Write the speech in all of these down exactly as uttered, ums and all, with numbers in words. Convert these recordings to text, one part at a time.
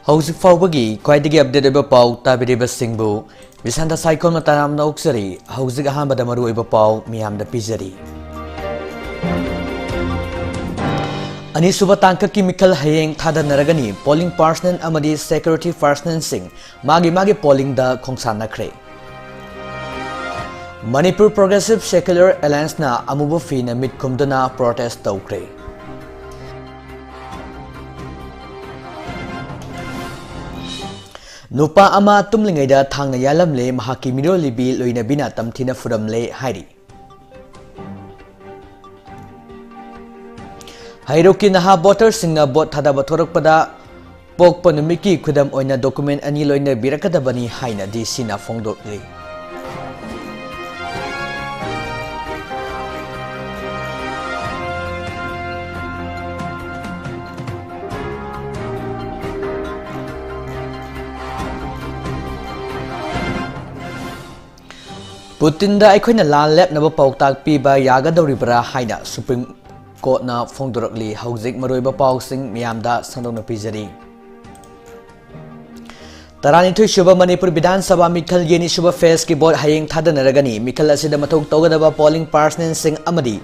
ꯍꯧꯖꯤꯛ ꯐꯥꯎꯕꯒꯤ ꯈ꯭ꯋꯥꯏꯗꯒꯤ update ꯑꯣꯏꯕ ꯄꯥꯎ ꯇꯥꯕꯤꯔꯤꯕꯁꯤꯡꯕꯨ ꯕꯤꯁꯥꯟꯇ ꯁꯥꯏꯈꯣꯝꯅ ꯇꯔꯥꯝꯅ ꯑꯣꯛꯆꯔꯤ꯫ ꯍꯧꯖꯤꯛ ꯑꯍꯥꯟꯕꯗ ꯃꯔꯨꯑꯣꯏꯕ ꯄꯥꯎ ꯃꯤꯌꯥꯝꯗ ꯄꯤꯖꯔꯤ꯫ ꯑꯅꯤꯁꯨꯕ ꯇꯥꯡꯀꯛꯀꯤ ꯃꯤꯈꯜ ꯍꯌꯦꯡ ꯊꯥꯗꯅꯔꯒꯅꯤ꯫ Polling personnel ꯑꯃꯗꯤ security personnelꯁꯤꯡ ꯃꯥꯒꯤ ꯃꯥꯒꯤ pollingꯗ ꯈꯣꯡꯁꯥꯟꯅꯈ꯭ꯔꯦ꯫ Manipur Progressive Secular Allianceꯅ ꯑꯃꯨꯕ ꯐꯤꯅ ꯃꯤꯠ ꯈꯨꯝꯗꯨꯅ protest ꯇꯧꯈ꯭ꯔꯦ꯫ ꯅꯨꯄꯥ ꯑꯃ ꯇꯨꯝꯂꯤꯉꯩꯗ ꯊꯥꯡꯅ ꯌꯥꯜꯂꯝꯂꯦ, ꯃꯍꯥꯛꯀꯤ ꯃꯤꯔꯣꯜꯂꯤꯕꯤ ꯂꯣꯏꯅꯕꯤꯅ ꯇꯝꯊꯤꯅ ꯐꯨꯔꯝꯂꯦ ꯍꯥꯏꯔꯤ꯫ ꯍꯩꯔꯣꯛꯀꯤ ꯅꯍꯥ voterꯁꯤꯡꯅ vote ꯊꯥꯗꯕ ꯊꯣꯔꯛꯄꯗ ꯄꯣꯛꯄ ꯅꯨꯃꯤꯠꯀꯤ ꯈꯨꯗꯝ ꯑꯣꯏꯅ document ꯑꯅꯤ ꯂꯣꯏꯅꯕꯤꯔꯛꯀꯗꯕꯅꯤ ꯍꯥꯏꯅ DCꯅ ꯐꯣꯡꯗꯣꯛꯂꯤ꯫ ꯄꯨꯇꯤꯟꯗ ꯑꯩꯈꯣꯏꯅ ꯂꯥꯟ ꯂꯦꯞꯅꯕ ꯄꯥꯎꯇꯥꯛ ꯄꯤꯕ ꯌꯥꯒꯗꯧꯔꯤꯕ꯭ꯔꯥ ꯍꯥꯏꯅ Supreme Courtꯅ ꯐꯣꯡꯗꯣꯔꯛꯂꯤ꯫ ꯍꯧꯖꯤꯛ ꯃꯔꯨꯑꯣꯏꯕ ꯄꯥꯎꯁꯤꯡ ꯃꯤꯌꯥꯝꯗ ꯁꯟꯗꯣꯛꯅ ꯄꯤꯖꯔꯤ꯫ ꯇꯔꯥꯅꯤꯊꯣꯏ ꯁꯨꯕ ꯃꯅꯤꯄꯨꯔ ꯕꯤꯙꯥꯟ ꯁꯚꯥ ꯃꯤꯈꯜꯒꯤ ꯑꯅꯤꯁꯨꯕ phaseꯀꯤ vote ꯍꯌꯦꯡ ꯊꯥꯗꯅꯔꯒꯅꯤ꯫ ꯃꯤꯈꯜ ꯑꯁꯤꯗ ꯃꯊꯧ ꯇꯧꯒꯗꯕ polling personnelꯁꯤꯡ ꯑꯃꯗꯤ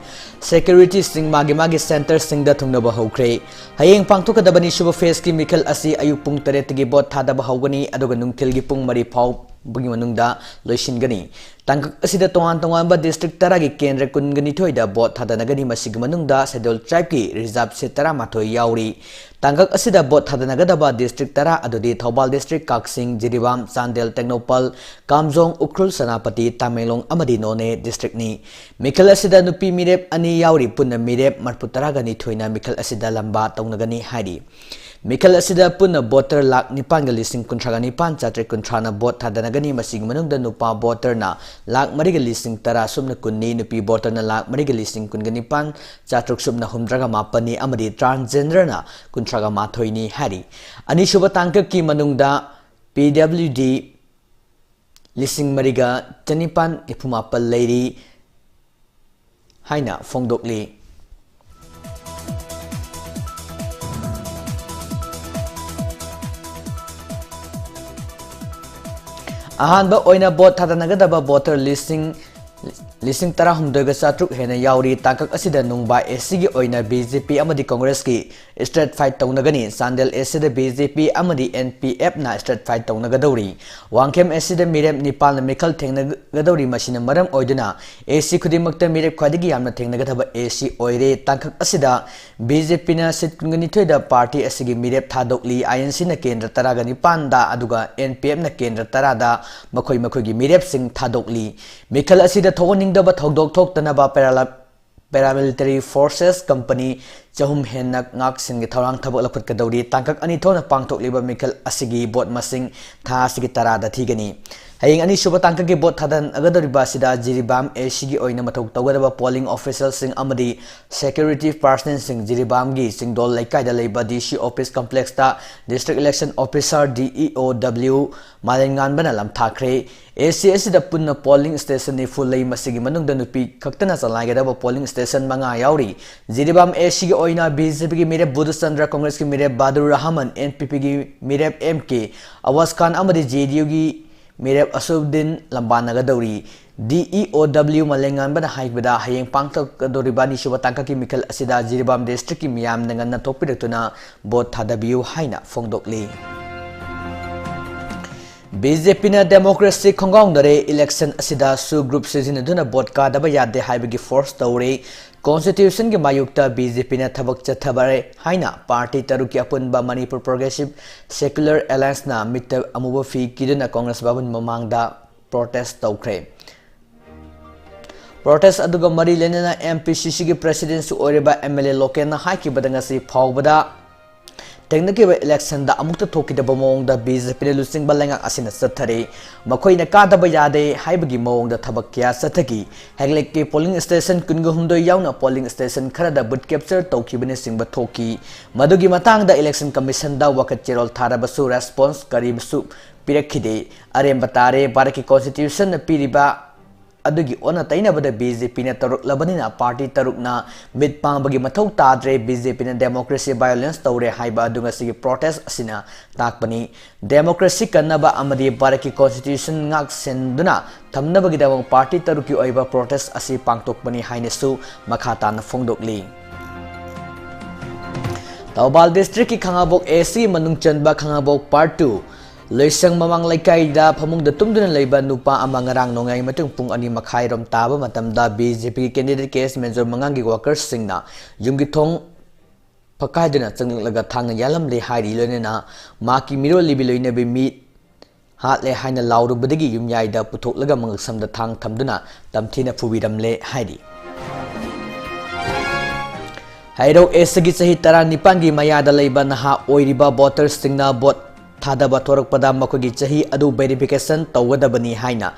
securityꯁꯤꯡ ꯃꯥꯒꯤ ꯃꯥꯒꯤ centreꯁꯤꯡꯗ ꯊꯨꯡꯅꯕ ꯍꯧꯈ꯭ꯔꯦ꯫ ꯍꯌꯦꯡ ꯄꯥꯡꯊꯣꯛꯀꯗꯕ ꯑꯅꯤꯁꯨꯕ phaseꯀꯤ ꯃꯤꯈꯜ ꯑꯁꯤ ꯑꯌꯨꯛ ꯄꯨꯡ ꯇꯔꯦꯠꯇꯒꯤ vote ꯊꯥꯗꯕ ꯍꯧꯒꯅꯤ, ꯑꯗꯨꯒ ꯅꯨꯡꯊꯤꯜꯒꯤ ꯄꯨꯡ ꯃꯔꯤ ꯐꯥꯎꯕꯒꯤ ꯃꯅꯨꯡꯗ ꯂꯣꯏꯁꯤꯟꯒꯅꯤ꯫ ꯇꯥꯡꯀꯛ ꯑꯁꯤꯗ ꯇꯣꯉꯥꯟ ꯇꯣꯉꯥꯟꯕ district ꯇꯔꯥꯒꯤ ꯀꯦꯟꯗ꯭ꯔ ꯀꯨꯟꯒ ꯅꯤꯊꯣꯏꯗ vote ꯊꯥꯗꯅꯒꯅꯤ꯫ ꯃꯁꯤꯒꯤ ꯃꯅꯨꯡꯗ Scheduled Tribeꯀꯤ reserve seat ꯇꯔꯥꯃꯥꯊꯣꯏ ꯌꯥꯎꯔꯤ꯫ ꯇꯥꯡꯀꯛ ꯑꯁꯤꯗ vote ꯊꯥꯗꯅꯒꯗꯕ district ꯇꯔꯥ ꯑꯗꯨꯗꯤ ꯊꯧꯕꯥꯜ district, ꯀꯛꯆꯤꯡ, ꯖꯤꯔꯤꯕꯥꯝ, ꯆꯥꯟꯗꯦꯜ, ꯇꯦꯡꯅꯧꯄꯜ, ꯀꯥꯝꯖꯣꯡ, ꯎꯈ꯭ꯔꯨꯜ, ꯁꯦꯅꯥꯄꯇꯤ, ꯇꯃꯦꯡꯂꯣꯡ ꯑꯃꯗꯤ ꯅꯣꯅꯦ districtꯅꯤ꯫ ꯃꯤꯈꯜ ꯑꯁꯤꯗ ꯅꯨꯄꯤ ꯃꯤꯔꯦꯞ ꯑꯅꯤ ꯌꯥꯎꯔꯤ꯫ ꯄꯨꯟꯅ ꯃꯤꯔꯦꯞ ꯃꯔꯤꯐꯨ ꯇꯔꯥꯒ ꯅꯤꯊꯣꯏꯅ ꯃꯤꯈꯜ ꯑꯁꯤꯗ ꯂꯝꯕꯥ ꯇꯧꯅꯒꯅꯤ ꯍꯥꯏꯔꯤ꯫ ꯃꯤꯈꯜ ꯑꯁꯤꯗ ꯄꯨꯟꯅ voter ꯂꯥꯈ ꯅꯤꯄꯥꯟꯒ ꯂꯤꯁꯤꯡ ꯀꯨꯟꯊ꯭ꯔꯥꯒ ꯅꯤꯄꯥꯟ ꯆꯥꯇ꯭ꯔꯦꯠ ꯀꯨꯟꯊ꯭ꯔꯥꯅ vote ꯊꯥꯗꯅꯒꯅꯤ꯫ ꯃꯁꯤꯒꯤ ꯃꯅꯨꯡꯗ ꯅꯨꯄꯥ voterꯅ ꯂꯥꯈ ꯃꯔꯤꯒ ꯂꯤꯁꯤꯡ ꯇꯔꯥ ꯁꯨꯞꯅ ꯀꯨꯟꯅꯤ, ꯅꯨꯄꯤ voterꯅ ꯂꯥꯈ ꯃꯔꯤꯒ ꯂꯤꯁꯤꯡ ꯀꯨꯟꯒ ꯅꯤꯄꯥꯟ ꯆꯥꯇ꯭ꯔꯨꯛ ꯁꯨꯞꯅ ꯍꯨꯝꯗ꯭ꯔꯥꯒ ꯃꯥꯄꯟꯅꯤ ꯑꯃꯗꯤ transgenderꯅ ꯀꯨꯟꯊ꯭ꯔꯥꯒ ꯃꯥꯊꯣꯏꯅꯤ ꯍꯥꯏꯔꯤ꯫ ꯑꯅꯤꯁꯨꯕ ꯇꯥꯡꯀꯛꯀꯤ ꯃꯅꯨꯡꯗ PWD ꯂꯤꯁꯤꯡ ꯃꯔꯤꯒ ꯆꯅꯤꯄꯥꯟ ꯅꯤꯐꯨ ꯃꯥꯄꯟ ꯂꯩꯔꯤ ꯍꯥꯏꯅ ꯐꯣꯡꯗꯣꯛꯂꯤ꯫ ꯑꯍꯥꯟꯕ ꯑꯣꯏꯅ ꯚꯣꯠ ꯊꯥꯗꯅꯒꯗꯕ ꯚꯣꯇꯔ ꯂꯤꯁꯤꯡ ꯂꯤꯁꯤꯡ ꯇꯔꯥꯍꯨꯝꯗꯣꯏꯒ ꯆꯥꯇ꯭ꯔꯨꯛ ꯍꯦꯟꯅ ꯌꯥꯎꯔꯤ꯫ ꯇꯥꯡꯀꯛ ꯑꯁꯤꯗ ꯅꯨꯡꯕꯥ ꯑꯦꯁ ꯁꯤꯒꯤ ꯑꯣꯏꯅ ꯕꯤ ꯖꯦ ꯄꯤ ꯑꯃꯗꯤ ꯀꯪꯒ꯭ꯔꯦꯁꯀꯤ ꯁ꯭ꯇ꯭ꯔꯦꯠ ꯐꯥꯏꯠ ꯇꯧꯅꯒꯅꯤ꯫ ꯆꯥꯟꯗꯦꯜ ꯑꯦꯁ ꯁꯤꯗ ꯕꯤ ꯖꯦ ꯄꯤ ꯑꯃꯗꯤ ꯑꯦꯟ ꯄꯤ ꯑꯦꯐꯅ ꯁ꯭ꯇ꯭ꯔꯦꯠ ꯐꯥꯏꯠ ꯇꯧꯅꯒꯗꯧꯔꯤ꯫ ꯋꯥꯡꯈꯦꯝ ꯑꯦꯁ ꯁꯤꯗ ꯃꯤꯔꯦꯞ ꯅꯤꯄꯥꯟꯅ ꯃꯤꯈꯜ ꯊꯦꯡꯅꯒꯗꯧꯔꯤ꯫ ꯃꯁꯤꯅ ꯃꯔꯝ ꯑꯣꯏꯗꯨꯅ ꯑꯦꯁ ꯁꯤ ꯈꯨꯗꯤꯡꯃꯛꯇ ꯃꯤꯔꯦꯞ ꯈ꯭ꯋꯥꯏꯗꯒꯤ ꯌꯥꯝꯅ ꯊꯦꯡꯅꯒꯗꯕ ꯑꯦꯁ ꯁꯤ ꯑꯣꯏꯔꯦ꯫ ꯇꯥꯡꯀꯛ ꯑꯁꯤꯗ ꯕꯤ ꯖꯦ ꯄꯤꯅ ꯁꯤꯠ ꯀꯨꯟꯒ ꯅꯤꯊꯣꯏꯗ ꯄꯥꯔꯇꯤ ꯑꯁꯤꯒꯤ ꯃꯤꯔꯦꯞ ꯊꯥꯗꯣꯛꯂꯤ꯫ ꯑꯥꯏ ꯑꯦꯟ ꯁꯤꯅ ꯀꯦꯟꯗ꯭ꯔ ꯇꯔꯥꯒ ꯅꯤꯄꯥꯟꯗ, ꯑꯗꯨꯒ ꯑꯦꯟ ꯄꯤ ꯑꯦꯐꯅ ꯀꯦꯟꯗ꯭ꯔ ꯇꯔꯥꯗ ꯃꯈꯣꯏ ꯃꯈꯣꯏꯒꯤ ꯃꯤꯔꯦꯞꯁꯤꯡ ꯊꯥꯗꯣꯛꯂꯤ꯫ ꯃꯤꯈꯜ ꯑꯁꯤꯗ ꯊꯣꯛꯍꯟꯅꯤꯡꯗꯕ ꯊꯧꯗꯣꯛ ꯊꯣꯛꯇꯅꯕ ꯄꯦꯔꯥꯂ-, ꯄꯦꯔꯥꯃꯤꯂꯤꯇꯔꯤ ꯐꯣꯔꯁꯦꯁ ꯀꯝꯄꯅꯤ ꯆꯍꯨꯝ ꯍꯦꯟꯅ ꯉꯥꯛꯁꯦꯟꯒꯤ ꯊꯧꯔꯥꯡ ꯊꯕꯛ ꯂꯧꯈꯠꯀꯗꯧꯔꯤ꯫ ꯇꯥꯡꯀꯛ ꯑꯅꯤ ꯊꯣꯛꯅ ꯄꯥꯡꯊꯣꯛꯂꯤꯕ ꯃꯤꯈꯜ ꯑꯁꯤꯒꯤ ꯚꯣꯠ ꯃꯁꯤꯡ ꯊꯥ ꯑꯁꯤꯒꯤ ꯇꯔꯥꯗ ꯊꯤꯒꯅꯤ꯫ ꯍꯌꯦꯡ ꯑꯅꯤꯁꯨꯕ ꯇꯥꯡꯀꯛꯀꯤ ꯚꯣꯠ ꯊꯥꯗꯅꯒꯗꯧꯔꯤꯕ ꯑꯁꯤꯗ ꯖꯤꯔꯤꯕꯥꯝ ꯑꯦ ꯁꯤꯒꯤ ꯑꯣꯏꯅ ꯃꯊꯧ ꯇꯧꯒꯗꯕ ꯄꯣꯂꯤꯡ ꯑꯣꯐꯤꯁꯔꯁꯤꯡ ꯑꯃꯗꯤ ꯁꯦꯀ꯭ꯌꯨꯔꯤꯇꯤ ꯄꯥꯔꯁꯅꯦꯜꯁꯤꯡ ꯖꯤꯔꯤꯕꯥꯝꯒꯤ ꯆꯤꯡꯗꯣꯜ ꯂꯩꯀꯥꯏꯗ ꯂꯩꯕ ꯗꯤ ꯁꯤ ꯑꯣꯐꯤꯁ ꯀꯝꯄ꯭ꯂꯦꯛꯁꯇ ꯗꯤꯁꯇ꯭ꯔꯤꯛ ꯏꯂꯦꯛꯁꯟ ꯑꯣꯐꯤꯁꯔ ꯗꯤ ꯏ ꯑꯣ ꯗꯕ꯭ꯂꯤꯎ ꯃꯥꯂꯦꯝꯉꯥꯟꯕꯅ ꯂꯝꯊꯥꯈ꯭ꯔꯦ꯫ ꯑꯦ ꯁꯤ ꯑꯁꯤꯗ ꯄꯨꯟꯅ ꯄꯣꯂꯤꯡ ꯁ꯭ꯇꯦꯁꯟ ꯅꯤꯐꯨ ꯂꯩ꯫ ꯃꯁꯤꯒꯤ ꯃꯅꯨꯡꯗ ꯅꯨꯄꯤ ꯈꯛꯇꯅ ꯆꯂꯥꯏꯒꯗꯕ ꯄꯣꯂꯤꯡ ꯁ꯭ꯇꯦꯁꯟ ꯃꯉꯥ ꯌꯥꯎꯔꯤ꯫ ꯖꯤꯔꯤꯕꯥꯝ ꯑꯦ ꯁꯤꯒꯤ ꯑꯣꯏꯅ ꯕꯤ ꯖꯦ ꯄꯤꯒꯤ ꯃꯤꯔꯦꯞ ꯕꯨꯙꯆꯟꯗ꯭ꯔ, ꯀꯪꯒ꯭ꯔꯦꯁꯀꯤ ꯃꯤꯔꯦꯞ ꯕꯥꯗꯨꯔ ꯔꯍꯃꯟ, ꯑꯦꯟ ꯄꯤ ꯄꯤꯒꯤ ꯃꯤꯔꯦꯞ ꯑꯦꯝ ꯀꯦ ꯑꯋꯥꯁ ꯈꯥꯟ ꯑꯃꯗꯤ ꯖꯦ ꯗꯤ ꯌꯨꯒꯤ ꯃꯤꯔꯦꯞ ꯑꯁꯨꯗꯤꯟ ꯂꯝꯕꯥꯅꯒꯗꯧꯔꯤ꯫ ꯗꯤ ꯏ ꯑꯣ ꯗꯕ꯭ꯂꯤꯎ ꯃꯥꯂꯦꯝꯉꯥꯟꯕꯅ ꯍꯥꯏꯕꯗ, ꯍꯌꯦꯡ ꯄꯥꯡꯊꯣꯛꯀꯗꯧꯔꯤꯕ ꯑꯅꯤꯁꯨꯕ ꯇꯥꯡꯀꯛꯀꯤ ꯃꯤꯈꯜ ꯑꯁꯤꯗ ꯖꯤꯔꯤꯕꯥꯝ ꯗꯤꯁꯇ꯭ꯔꯤꯛꯀꯤ ꯃꯤꯌꯥꯝꯅ ꯉꯟꯅ ꯊꯣꯛꯄꯤꯔꯛꯇꯨꯅ ꯚꯣꯠ ꯊꯥꯗꯕꯤꯌꯨ ꯍꯥꯏꯅ ꯐꯣꯡꯗꯣꯛꯂꯤ꯫ ꯕꯤ ꯖꯦ ꯄꯤꯅ ꯗꯦꯃꯣꯀ꯭ꯔꯦꯁꯤ ꯈꯣꯡꯒꯥꯎꯅꯔꯦ꯫ ꯏꯂꯦꯛꯁꯟ ꯑꯁꯤꯗ ꯁꯨ ꯒ꯭ꯔꯨꯞ ꯁꯤꯖꯤꯟꯅꯗꯨꯅ ꯚꯣꯠ ꯀꯥꯗꯕ ꯌꯥꯗꯦ ꯍꯥꯏꯕꯒꯤ ꯐꯣꯔꯁ ꯇꯧꯔꯦ꯫ ꯀꯣꯟꯁꯇꯤꯇ꯭ꯌꯨꯁꯟꯒꯤ ꯃꯥꯌꯣꯛꯇ ꯕꯤ ꯖꯦ ꯄꯤꯅ ꯊꯕꯛ ꯆꯠꯊꯕꯔꯦ ꯍꯥꯏꯅ ꯄꯥꯔꯇꯤ ꯇꯔꯨꯛꯀꯤ ꯑꯄꯨꯟꯕ ꯃꯅꯤꯄꯨꯔ ꯄ꯭ꯔꯣꯒ꯭ꯔꯦꯁꯤꯚ ꯁꯦꯀ꯭ꯌꯨꯂꯔ ꯑꯦꯂꯥꯌꯟꯁꯅ ꯃꯤꯠꯇ ꯑꯃꯨꯕ ꯐꯤ ꯀꯤꯗꯨꯅ ꯀꯣꯡꯒ꯭ꯔꯦꯁ ꯚꯕꯟ ꯃꯃꯥꯡꯗ ꯄ꯭ꯔꯣꯇꯦꯁ ꯇꯧꯈ꯭ꯔꯦ꯫ ꯄ꯭ꯔꯣꯇꯦꯁ ꯑꯗꯨꯒ ꯃꯔꯤ ꯂꯩꯅꯅ ꯑꯦꯝ ꯄꯤ ꯁꯤ ꯁꯤꯒꯤ ꯄ꯭ꯔꯦꯁꯤꯗꯦꯟꯁꯨ ꯑꯣꯏꯔꯤꯕ ꯑꯦꯝ ꯑꯦꯜ ꯑꯦ ꯂꯣꯀꯦꯟꯅ ꯍꯥꯏꯈꯤꯕꯗ, ꯉꯁꯤ ꯐꯥꯎꯕꯗ ꯊꯦꯡꯅꯈꯤꯕ ꯏꯂꯦꯛꯁꯟꯗ ꯑꯃꯨꯛꯇ ꯊꯣꯛꯈꯤꯗꯕ ꯃꯑꯣꯡꯗ ꯕꯤ ꯖꯦ ꯄꯤꯅ ꯂꯨꯆꯤꯡꯕ ꯂꯩꯉꯥꯛ ꯑꯁꯤꯅ ꯆꯠꯊꯔꯤ꯫ ꯃꯈꯣꯏꯅ ꯀꯥꯗꯕ ꯌꯥꯗꯦ ꯍꯥꯏꯕꯒꯤ ꯃꯑꯣꯡꯗ ꯊꯕꯛ ꯀꯌꯥ ꯆꯠꯊꯈꯤ꯫ ꯍꯦꯒꯂꯦꯛꯀꯤ ꯄꯣꯂꯤꯡ ꯁ꯭ꯇꯦꯁꯟ ꯀꯨꯟꯒ ꯍꯨꯝꯗꯣꯏ ꯌꯥꯎꯅ ꯄꯣꯂꯤꯡ ꯁ꯭ꯇꯦꯁꯟ ꯈꯔꯗ ꯕꯨꯠ ꯀꯦꯞꯆꯔ ꯇꯧꯈꯤꯕꯅꯆꯤꯡꯕ ꯊꯣꯛꯈꯤ꯫ ꯃꯗꯨꯒꯤ ꯃꯇꯥꯡꯗ ꯏꯂꯦꯛꯁꯟ ꯀꯃꯤꯁꯟꯗ ꯋꯥꯀꯠ ꯆꯦꯔꯣꯜ ꯊꯥꯔꯕꯁꯨ ꯔꯦꯁꯄꯣꯟꯁ ꯀꯔꯤꯕꯁꯨ ꯄꯤꯔꯛꯈꯤꯗꯦ꯫ ꯑꯔꯦꯝꯕ ꯇꯥꯔꯦ꯫ ꯚꯥꯔꯠꯀꯤ ꯀꯣꯟꯁꯇꯤꯇ꯭ꯌꯨꯁꯟꯅ ꯄꯤꯔꯤꯕ ꯑꯗꯨꯒꯤ ꯑꯣꯟꯅ ꯇꯩꯅꯕꯗ BJPꯅ ꯇꯧꯔꯛꯂꯕꯅꯤꯅ party ꯇꯔꯨꯛꯅ ꯃꯤꯠ ꯄꯥꯡꯕꯒꯤ ꯃꯊꯧ ꯇꯥꯗ꯭ꯔꯦ, BJPꯅ democracy violence ꯇꯧꯔꯦ ꯍꯥꯏꯕ ꯑꯗꯨ ꯉꯁꯤꯒꯤ protest ꯑꯁꯤꯅ ꯇꯥꯛꯄꯅꯤ꯫ Democracy ꯀꯟꯅꯕ ꯑꯃꯗꯤ ꯚꯥꯔꯠꯀꯤ constitution ꯉꯥꯛ ꯁꯦꯟꯗꯨꯅ ꯊꯝꯅꯕꯒꯤꯗꯃꯛ party ꯇꯔꯨꯛꯀꯤ ꯑꯣꯏꯕ protest ꯑꯁꯤ ꯄꯥꯡꯊꯣꯛꯄꯅꯤ ꯍꯥꯏꯅꯁꯨ ꯃꯈꯥ ꯇꯥꯅ ꯐꯣꯡꯗꯣꯛꯂꯤ꯫ ꯊꯧꯕꯥꯜ districtꯀꯤ ꯈꯥꯉꯕꯣꯛ AC ꯃꯅꯨꯡ ꯆꯟꯕ ꯈꯥꯉꯕꯣꯛ Part two ꯂꯣꯏꯁꯪ ꯃꯃꯥꯡ ꯂꯩꯀꯥꯏꯗ ꯐꯃꯨꯡꯗ ꯇꯨꯝꯗꯨꯅ ꯂꯩꯕ ꯅꯨꯄꯥ ꯑꯃ ꯉꯔꯥꯡ ꯅꯣꯡꯌꯥꯏ ꯃꯇꯨꯡ ꯄꯨꯡ ꯑꯅꯤ ꯃꯈꯥꯏꯔꯣꯝ ꯇꯥꯕ ꯃꯇꯝꯗ BJPꯒꯤ candidate K S Major ꯃꯉꯥꯡꯒꯤ workersꯁꯤꯡꯅ ꯌꯨꯝꯒꯤ ꯊꯣꯡ ꯐꯛꯀꯥꯏꯗꯨꯅ ꯆꯪꯂꯛꯂꯒ ꯊꯥꯡꯅ ꯌꯥꯜꯂꯝꯂꯦ ꯍꯥꯏꯔꯤ꯫ ꯂꯣꯏꯅꯅ ꯃꯍꯥꯛꯀꯤ ꯃꯤꯔꯣꯜꯂꯤꯕꯤ ꯂꯣꯏꯅꯕꯤ ꯃꯤ ꯍꯥꯠꯂꯦ ꯍꯥꯏꯅ ꯂꯥꯎꯔꯨꯕꯗꯒꯤ ꯌꯨꯝꯌꯥꯏꯗ ꯄꯨꯊꯣꯛꯂꯒ ꯃꯉꯛꯁꯝꯗ ꯊꯥꯡ ꯊꯝꯗꯨꯅ ꯇꯝꯊꯤꯅ ꯐꯨꯕꯤꯔꯝꯂꯦ ꯍꯥꯏꯔꯤ꯫ ꯍꯩꯔꯧ Eastꯀꯤ ꯆꯍꯤ ꯇꯔꯥꯅꯤꯄꯥꯟꯒꯤ ꯃꯌꯥꯗ ꯂꯩꯕ ꯅꯍꯥ ꯑꯣꯏꯔꯤꯕ voterꯁꯤꯡꯅ vote ꯊꯥꯗꯕ ꯊꯣꯔꯛꯄꯗ ꯃꯈꯣꯏꯒꯤ ꯆꯍꯤ ꯑꯗꯨ verification ꯇꯧꯒꯗꯕꯅꯤ ꯍꯥꯏꯅ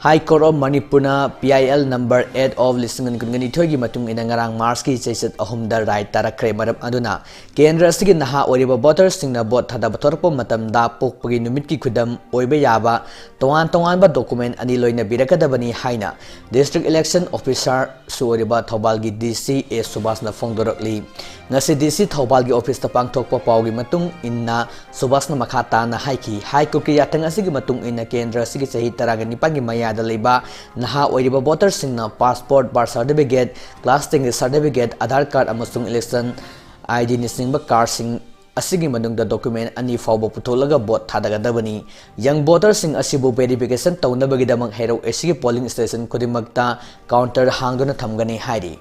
High Court of ꯃꯅꯤꯄꯨꯔꯅ PIL number eight of ꯂꯤꯁꯤꯡ ꯑꯅꯤ ꯀꯨꯟꯒ ꯅꯤꯊꯣꯏꯒꯤ ꯃꯇꯨꯡ ꯏꯟꯅ ꯉꯔꯥꯡ Marchꯀꯤ ꯆꯩꯆꯠ ꯑꯍꯨꯝꯗ ꯔꯥꯏ ꯇꯥꯔꯛꯈ꯭ꯔꯦ꯫ ꯃꯔꯝ ꯑꯗꯨꯅ ꯀꯦꯟꯗ꯭ꯔ ꯑꯁꯤꯒꯤ ꯅꯍꯥ ꯑꯣꯏꯔꯤꯕ voterꯁꯤꯡꯅ vote ꯊꯥꯗꯕ ꯊꯣꯔꯛꯄ ꯃꯇꯝꯗ ꯄꯣꯛꯄꯒꯤ ꯅꯨꯃꯤꯠꯀꯤ ꯈꯨꯗꯝ ꯑꯣꯏꯕ ꯌꯥꯕ ꯇꯣꯉꯥꯟ ꯇꯣꯉꯥꯟꯕ document ꯑꯅꯤ ꯂꯣꯏꯅꯕꯤꯔꯛꯀꯗꯕꯅꯤ ꯍꯥꯏꯅ District Election Officerꯁꯨ ꯑꯣꯏꯔꯤꯕ ꯊꯧꯕꯥꯜꯒꯤ DC A ꯁꯨꯕꯥꯁꯅ ꯐꯣꯡꯗꯣꯔꯛꯂꯤ꯫ ꯉꯁꯤ DC ꯊꯧꯕꯥꯜꯒꯤ officeꯇ ꯄꯥꯡꯊꯣꯛꯄ ꯄꯥꯎꯒꯤ ꯃꯇꯨꯡ ꯏꯟꯅ ꯁꯨꯕꯥꯁꯅ ꯃꯈꯥ ꯇꯥꯅ ꯍꯥꯏꯈꯤ, High Courtꯀꯤ ꯌꯥꯊꯪ ꯑꯁꯤꯒꯤ ꯃꯇꯨꯡ ꯏꯟꯅ ꯀꯦꯟꯗ꯭ꯔ ꯑꯁꯤꯒꯤ ꯆꯍꯤ ꯇꯔꯥꯒ ꯅꯤꯄꯥꯟꯒꯤ ꯃꯌꯥꯗ ꯂꯩꯕ ꯅꯍꯥ ꯑꯣꯏꯔꯤꯕ voterꯁꯤꯡꯅ passport, birth certificate, class tenꯒꯤ certificate, Aadhaar card ꯑꯃꯁꯨꯡ election IDꯅꯆꯤꯡꯕ cardꯁꯤꯡ ꯑꯁꯤꯒꯤ ꯃꯅꯨꯡꯗ document ꯑꯅꯤ ꯐꯥꯎꯕ ꯄꯨꯊꯣꯛꯂꯒ vote ꯊꯥꯗꯒꯗꯕꯅꯤ꯫ Young voterꯁꯤꯡ ꯑꯁꯤꯕꯨ verification ꯇꯧꯅꯕꯒꯤꯗꯃꯛ ꯍꯩꯔꯧ Eastꯀꯤ polling station ꯈꯨꯗꯤꯡꯃꯛꯇ counter ꯍꯥꯡꯗꯨꯅ ꯊꯝꯒꯅꯤ ꯍꯥꯏꯔꯤ꯫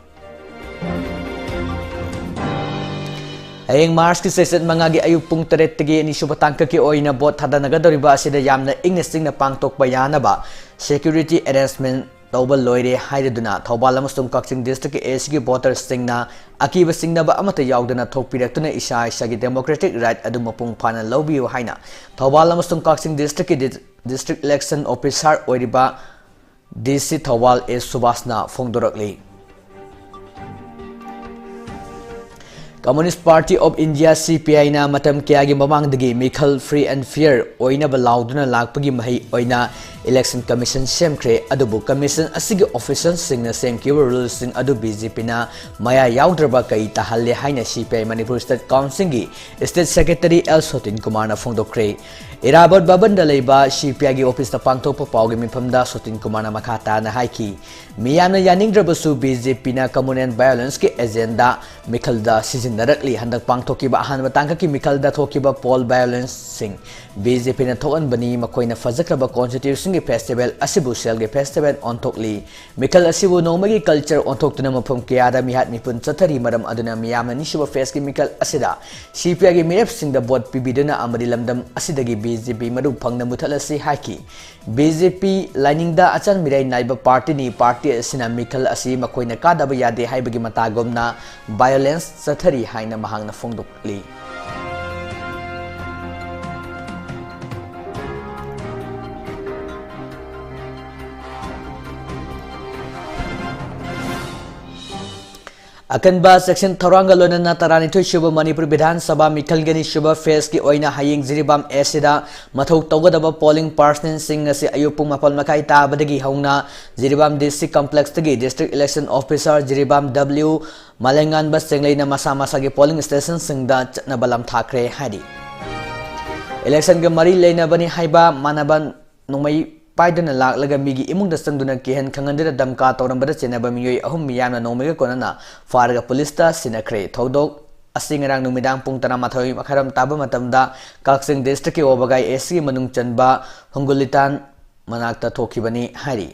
ꯍꯌꯦꯡ Marchꯀꯤ ꯆꯩꯆꯠ ꯃꯉꯥꯒꯤ ꯑꯌꯨꯛ ꯄꯨꯡ ꯇꯔꯦꯠꯇꯒꯤ ꯑꯅꯤꯁꯨꯕ ꯇꯥꯡꯀꯛꯀꯤ ꯑꯣꯏꯅ vote ꯊꯥꯗꯅꯒꯗꯧꯔꯤꯕ ꯑꯁꯤꯗ ꯌꯥꯝꯅ ꯏꯪꯅ ꯆꯤꯛꯅ ꯄꯥꯡꯊꯣꯛꯄ ꯌꯥꯅꯕ security arrangement ꯇꯧꯕ ꯂꯣꯏꯔꯦ ꯍꯥꯏꯔꯗꯨꯅ ꯊꯧꯕꯥꯜ ꯑꯃꯁꯨꯡ ꯀꯛꯆꯤꯡ districtꯀꯤ Eastꯀꯤ voterꯁꯤꯡꯅ ꯑꯀꯤꯕ ꯆꯤꯡꯅꯕ ꯑꯃꯠꯇ ꯌꯥꯎꯗꯅ ꯊꯣꯛꯄꯤꯔꯛꯇꯨꯅ ꯏꯁꯥ ꯏꯁꯥꯒꯤ democratic right ꯑꯗꯨ ꯃꯄꯨꯡ ꯐꯥꯅ ꯂꯧꯕꯤꯌꯨ ꯍꯥꯏꯅ ꯊꯧꯕꯥꯜ ꯑꯃꯁꯨꯡ ꯀꯛꯆꯤꯡ districtꯀꯤ District Election Officer ꯑꯣꯏꯔꯤꯕ DC Thoubal A ꯁꯨꯕꯥꯁꯅ ꯐꯣꯡꯗꯣꯔꯛꯂꯤ꯫ Communist Party of India, C P I ꯅ ꯃꯇꯝ ꯀꯌꯥꯒꯤ ꯃꯃꯥꯡꯗꯒꯤ ꯃꯤꯈꯜ free and fair ꯑꯣꯏꯅꯕ ꯂꯥꯎꯗꯨꯅ ꯂꯥꯛꯄꯒꯤ ꯃꯍꯩ ꯑꯣꯏꯅ Election Commission ꯁꯦꯝꯈ꯭ꯔꯦ꯫ ꯑꯗꯨꯕꯨ Commission ꯑꯁꯤꯒꯤ officialꯁꯤꯡꯅ ꯁꯦꯝꯈꯤꯕ ruleꯁꯤꯡ ꯑꯗꯨ B J P ꯅ ꯃꯌꯥ ꯌꯥꯎꯗ꯭ꯔꯕ ꯀꯩ ꯇꯥꯍꯜꯂꯦ ꯍꯥꯏꯅ C P I Manipur State Councilꯒꯤ State Secretary L ꯁꯣꯇꯤꯟ ꯀꯨꯃꯥꯔꯅ ꯐꯣꯡꯗꯣꯛꯈ꯭ꯔꯦ꯫ ꯏꯔꯥꯕꯣꯠ ꯚꯕꯟꯗ ꯂꯩꯕ C P Iꯒꯤ officeꯇ ꯄꯥꯡꯊꯣꯛꯄ ꯄꯥꯎꯒꯤ ꯃꯤꯐꯝꯗ ꯁꯣꯇꯤꯟ ꯀꯨꯃꯥꯔꯅ ꯃꯈꯥ ꯇꯥꯅ ꯍꯥꯏꯈꯤ, ꯃꯤꯌꯥꯝꯅ ꯌꯥꯅꯤꯡꯗ꯭ꯔꯕꯁꯨ B J P ꯅ communal violenceꯀꯤ agenda ꯃꯤꯈꯜꯗ ꯁꯤꯖꯤꯟꯅꯔꯛꯂꯤ꯫ ꯍꯟꯗꯛ ꯄꯥꯡꯊꯣꯛꯈꯤꯕ ꯑꯍꯥꯟꯕ ꯇꯥꯡꯀꯛꯀꯤ ꯃꯤꯈꯜꯗ ꯊꯣꯛꯈꯤꯕ poll violenceꯁꯤꯡ B J P ꯅ ꯊꯣꯛꯍꯟꯕꯅꯤ꯫ ꯃꯈꯣꯏꯅ ꯐꯖꯈ꯭ꯔꯕ constitutionꯒꯤ festival ꯑꯁꯤꯕꯨ ꯁꯦꯜꯒꯤ festival ꯑꯣꯟꯊꯣꯛꯂꯤ꯫ ꯃꯤꯈꯜ ꯑꯁꯤꯕꯨ ꯅꯣꯡꯃꯒꯤ culture ꯑꯣꯟꯊꯣꯛꯇꯨꯅ ꯃꯐꯝ ꯀꯌꯥꯗ ꯃꯤꯍꯥꯠ ꯃꯤꯄꯨꯟ ꯆꯠꯊꯔꯤ꯫ ꯃꯔꯝ ꯑꯗꯨꯅ ꯃꯤꯌꯥꯝꯅ ꯑꯅꯤꯁꯨꯕ phaseꯀꯤ ꯃꯤꯈꯜ ꯑꯁꯤꯗ C P Iꯒꯤ ꯃꯤꯔꯦꯞꯁꯤꯡꯗ vote ꯄꯤꯕꯤꯗꯨꯅ ꯑꯃꯗꯤ ꯂꯝꯗꯝ ꯑꯁꯤꯗꯒꯤ B J P ꯃꯔꯨ ꯐꯪꯅ ꯃꯨꯊꯠꯂꯁꯤ ꯍꯥꯏꯈꯤ꯫ B J P ꯂꯥꯏꯅꯤꯡꯗ ꯑꯆꯥꯟ ꯃꯤꯔꯥꯏ ꯅꯥꯏꯕ partyꯅꯤ꯫ Party ꯑꯁꯤꯅ ꯃꯤꯈꯜ ꯑꯁꯤ ꯃꯈꯣꯏꯅ ꯀꯥꯗꯕ ꯌꯥꯗꯦ ꯍꯥꯏꯕꯒꯤ ꯃꯇꯥꯒꯨꯝꯅ violence ꯆꯠꯊꯔꯤ ꯍꯥꯏꯅ ꯃꯍꯥꯛꯅ ꯐꯣꯡꯗꯣꯛꯂꯤ꯫ ꯑꯀꯟꯕ ꯆꯦꯛꯁꯤꯟ ꯊꯧꯔꯥꯡꯒ ꯂꯣꯏꯅꯅ ꯇꯔꯥꯅꯤꯊꯣꯏ ꯁꯨꯕ ꯃꯅꯤꯄꯨꯔ ꯕꯤꯙꯥꯟ ꯁꯚꯥ ꯃꯤꯈꯜꯒꯤ ꯑꯅꯤꯁꯨꯕ phaseꯀꯤ ꯑꯣꯏꯅ ꯍꯌꯦꯡ ꯖꯤꯔꯤꯕꯥꯝ A Cꯗ ꯃꯊꯧ ꯇꯧꯒꯗꯕ polling personnelꯁꯤꯡ ꯑꯁꯤ ꯑꯌꯨꯛ ꯄꯨꯡ ꯃꯥꯄꯜ ꯃꯈꯥꯏ ꯇꯥꯕꯗꯒꯤ ꯍꯧꯅ Jiribam D C complexꯇꯒꯤ District Election Officer Jiribam W ꯃꯥꯂꯦꯝꯉꯥꯟꯕ ꯆꯦꯡꯂꯩꯅ ꯃꯁꯥ ꯃꯁꯥꯒꯤ polling stationꯁꯤꯡꯗ ꯆꯠꯅꯕ ꯂꯝꯊꯥꯈ꯭ꯔꯦ ꯍꯥꯏꯔꯤ꯫ Electionꯒ ꯃꯔꯤ ꯂꯩꯅꯕꯅꯤ ꯍꯥꯏꯕ ꯃꯥꯟꯅꯕ ꯅꯣꯡꯃꯩ ꯄꯥꯏꯗꯨꯅ ꯂꯥꯛꯂꯒ ꯃꯤꯒꯤ ꯏꯃꯨꯡꯗ ꯆꯪꯗꯨꯅ ꯀꯤꯍꯟ ꯈꯪꯍꯟꯗꯨꯅ ꯗꯝꯀꯥ ꯇꯧꯔꯝꯕꯗ ꯆꯦꯟꯅꯕ ꯃꯤꯑꯣꯏ ꯑꯍꯨꯝ ꯃꯤꯌꯥꯝꯅ ꯅꯣꯡꯃꯩꯒ ꯀꯣꯟꯅꯅ ꯐꯥꯔꯒ ꯄꯨꯂꯤꯁꯇ ꯁꯤꯟꯅꯈ꯭ꯔꯦ꯫ ꯊꯧꯗꯣꯛ ꯑꯁꯤ ꯉꯔꯥꯡ ꯅꯨꯃꯤꯗꯥꯡ ꯄꯨꯡ ꯇꯔꯥꯃꯥꯊꯣꯏ ꯃꯈꯥꯏꯔꯣꯝ ꯇꯥꯕ ꯃꯇꯝꯗ ꯀꯛꯆꯤꯡ districtꯀꯤ ꯋꯥꯕꯒꯥꯏ A Cꯒꯤ ꯃꯅꯨꯡ ꯆꯟꯕ ꯍꯨꯡꯒꯨꯂꯤꯇꯥꯟ ꯃꯅꯥꯛꯇ ꯊꯣꯛꯈꯤꯕꯅꯤ ꯍꯥꯏꯔꯤ꯫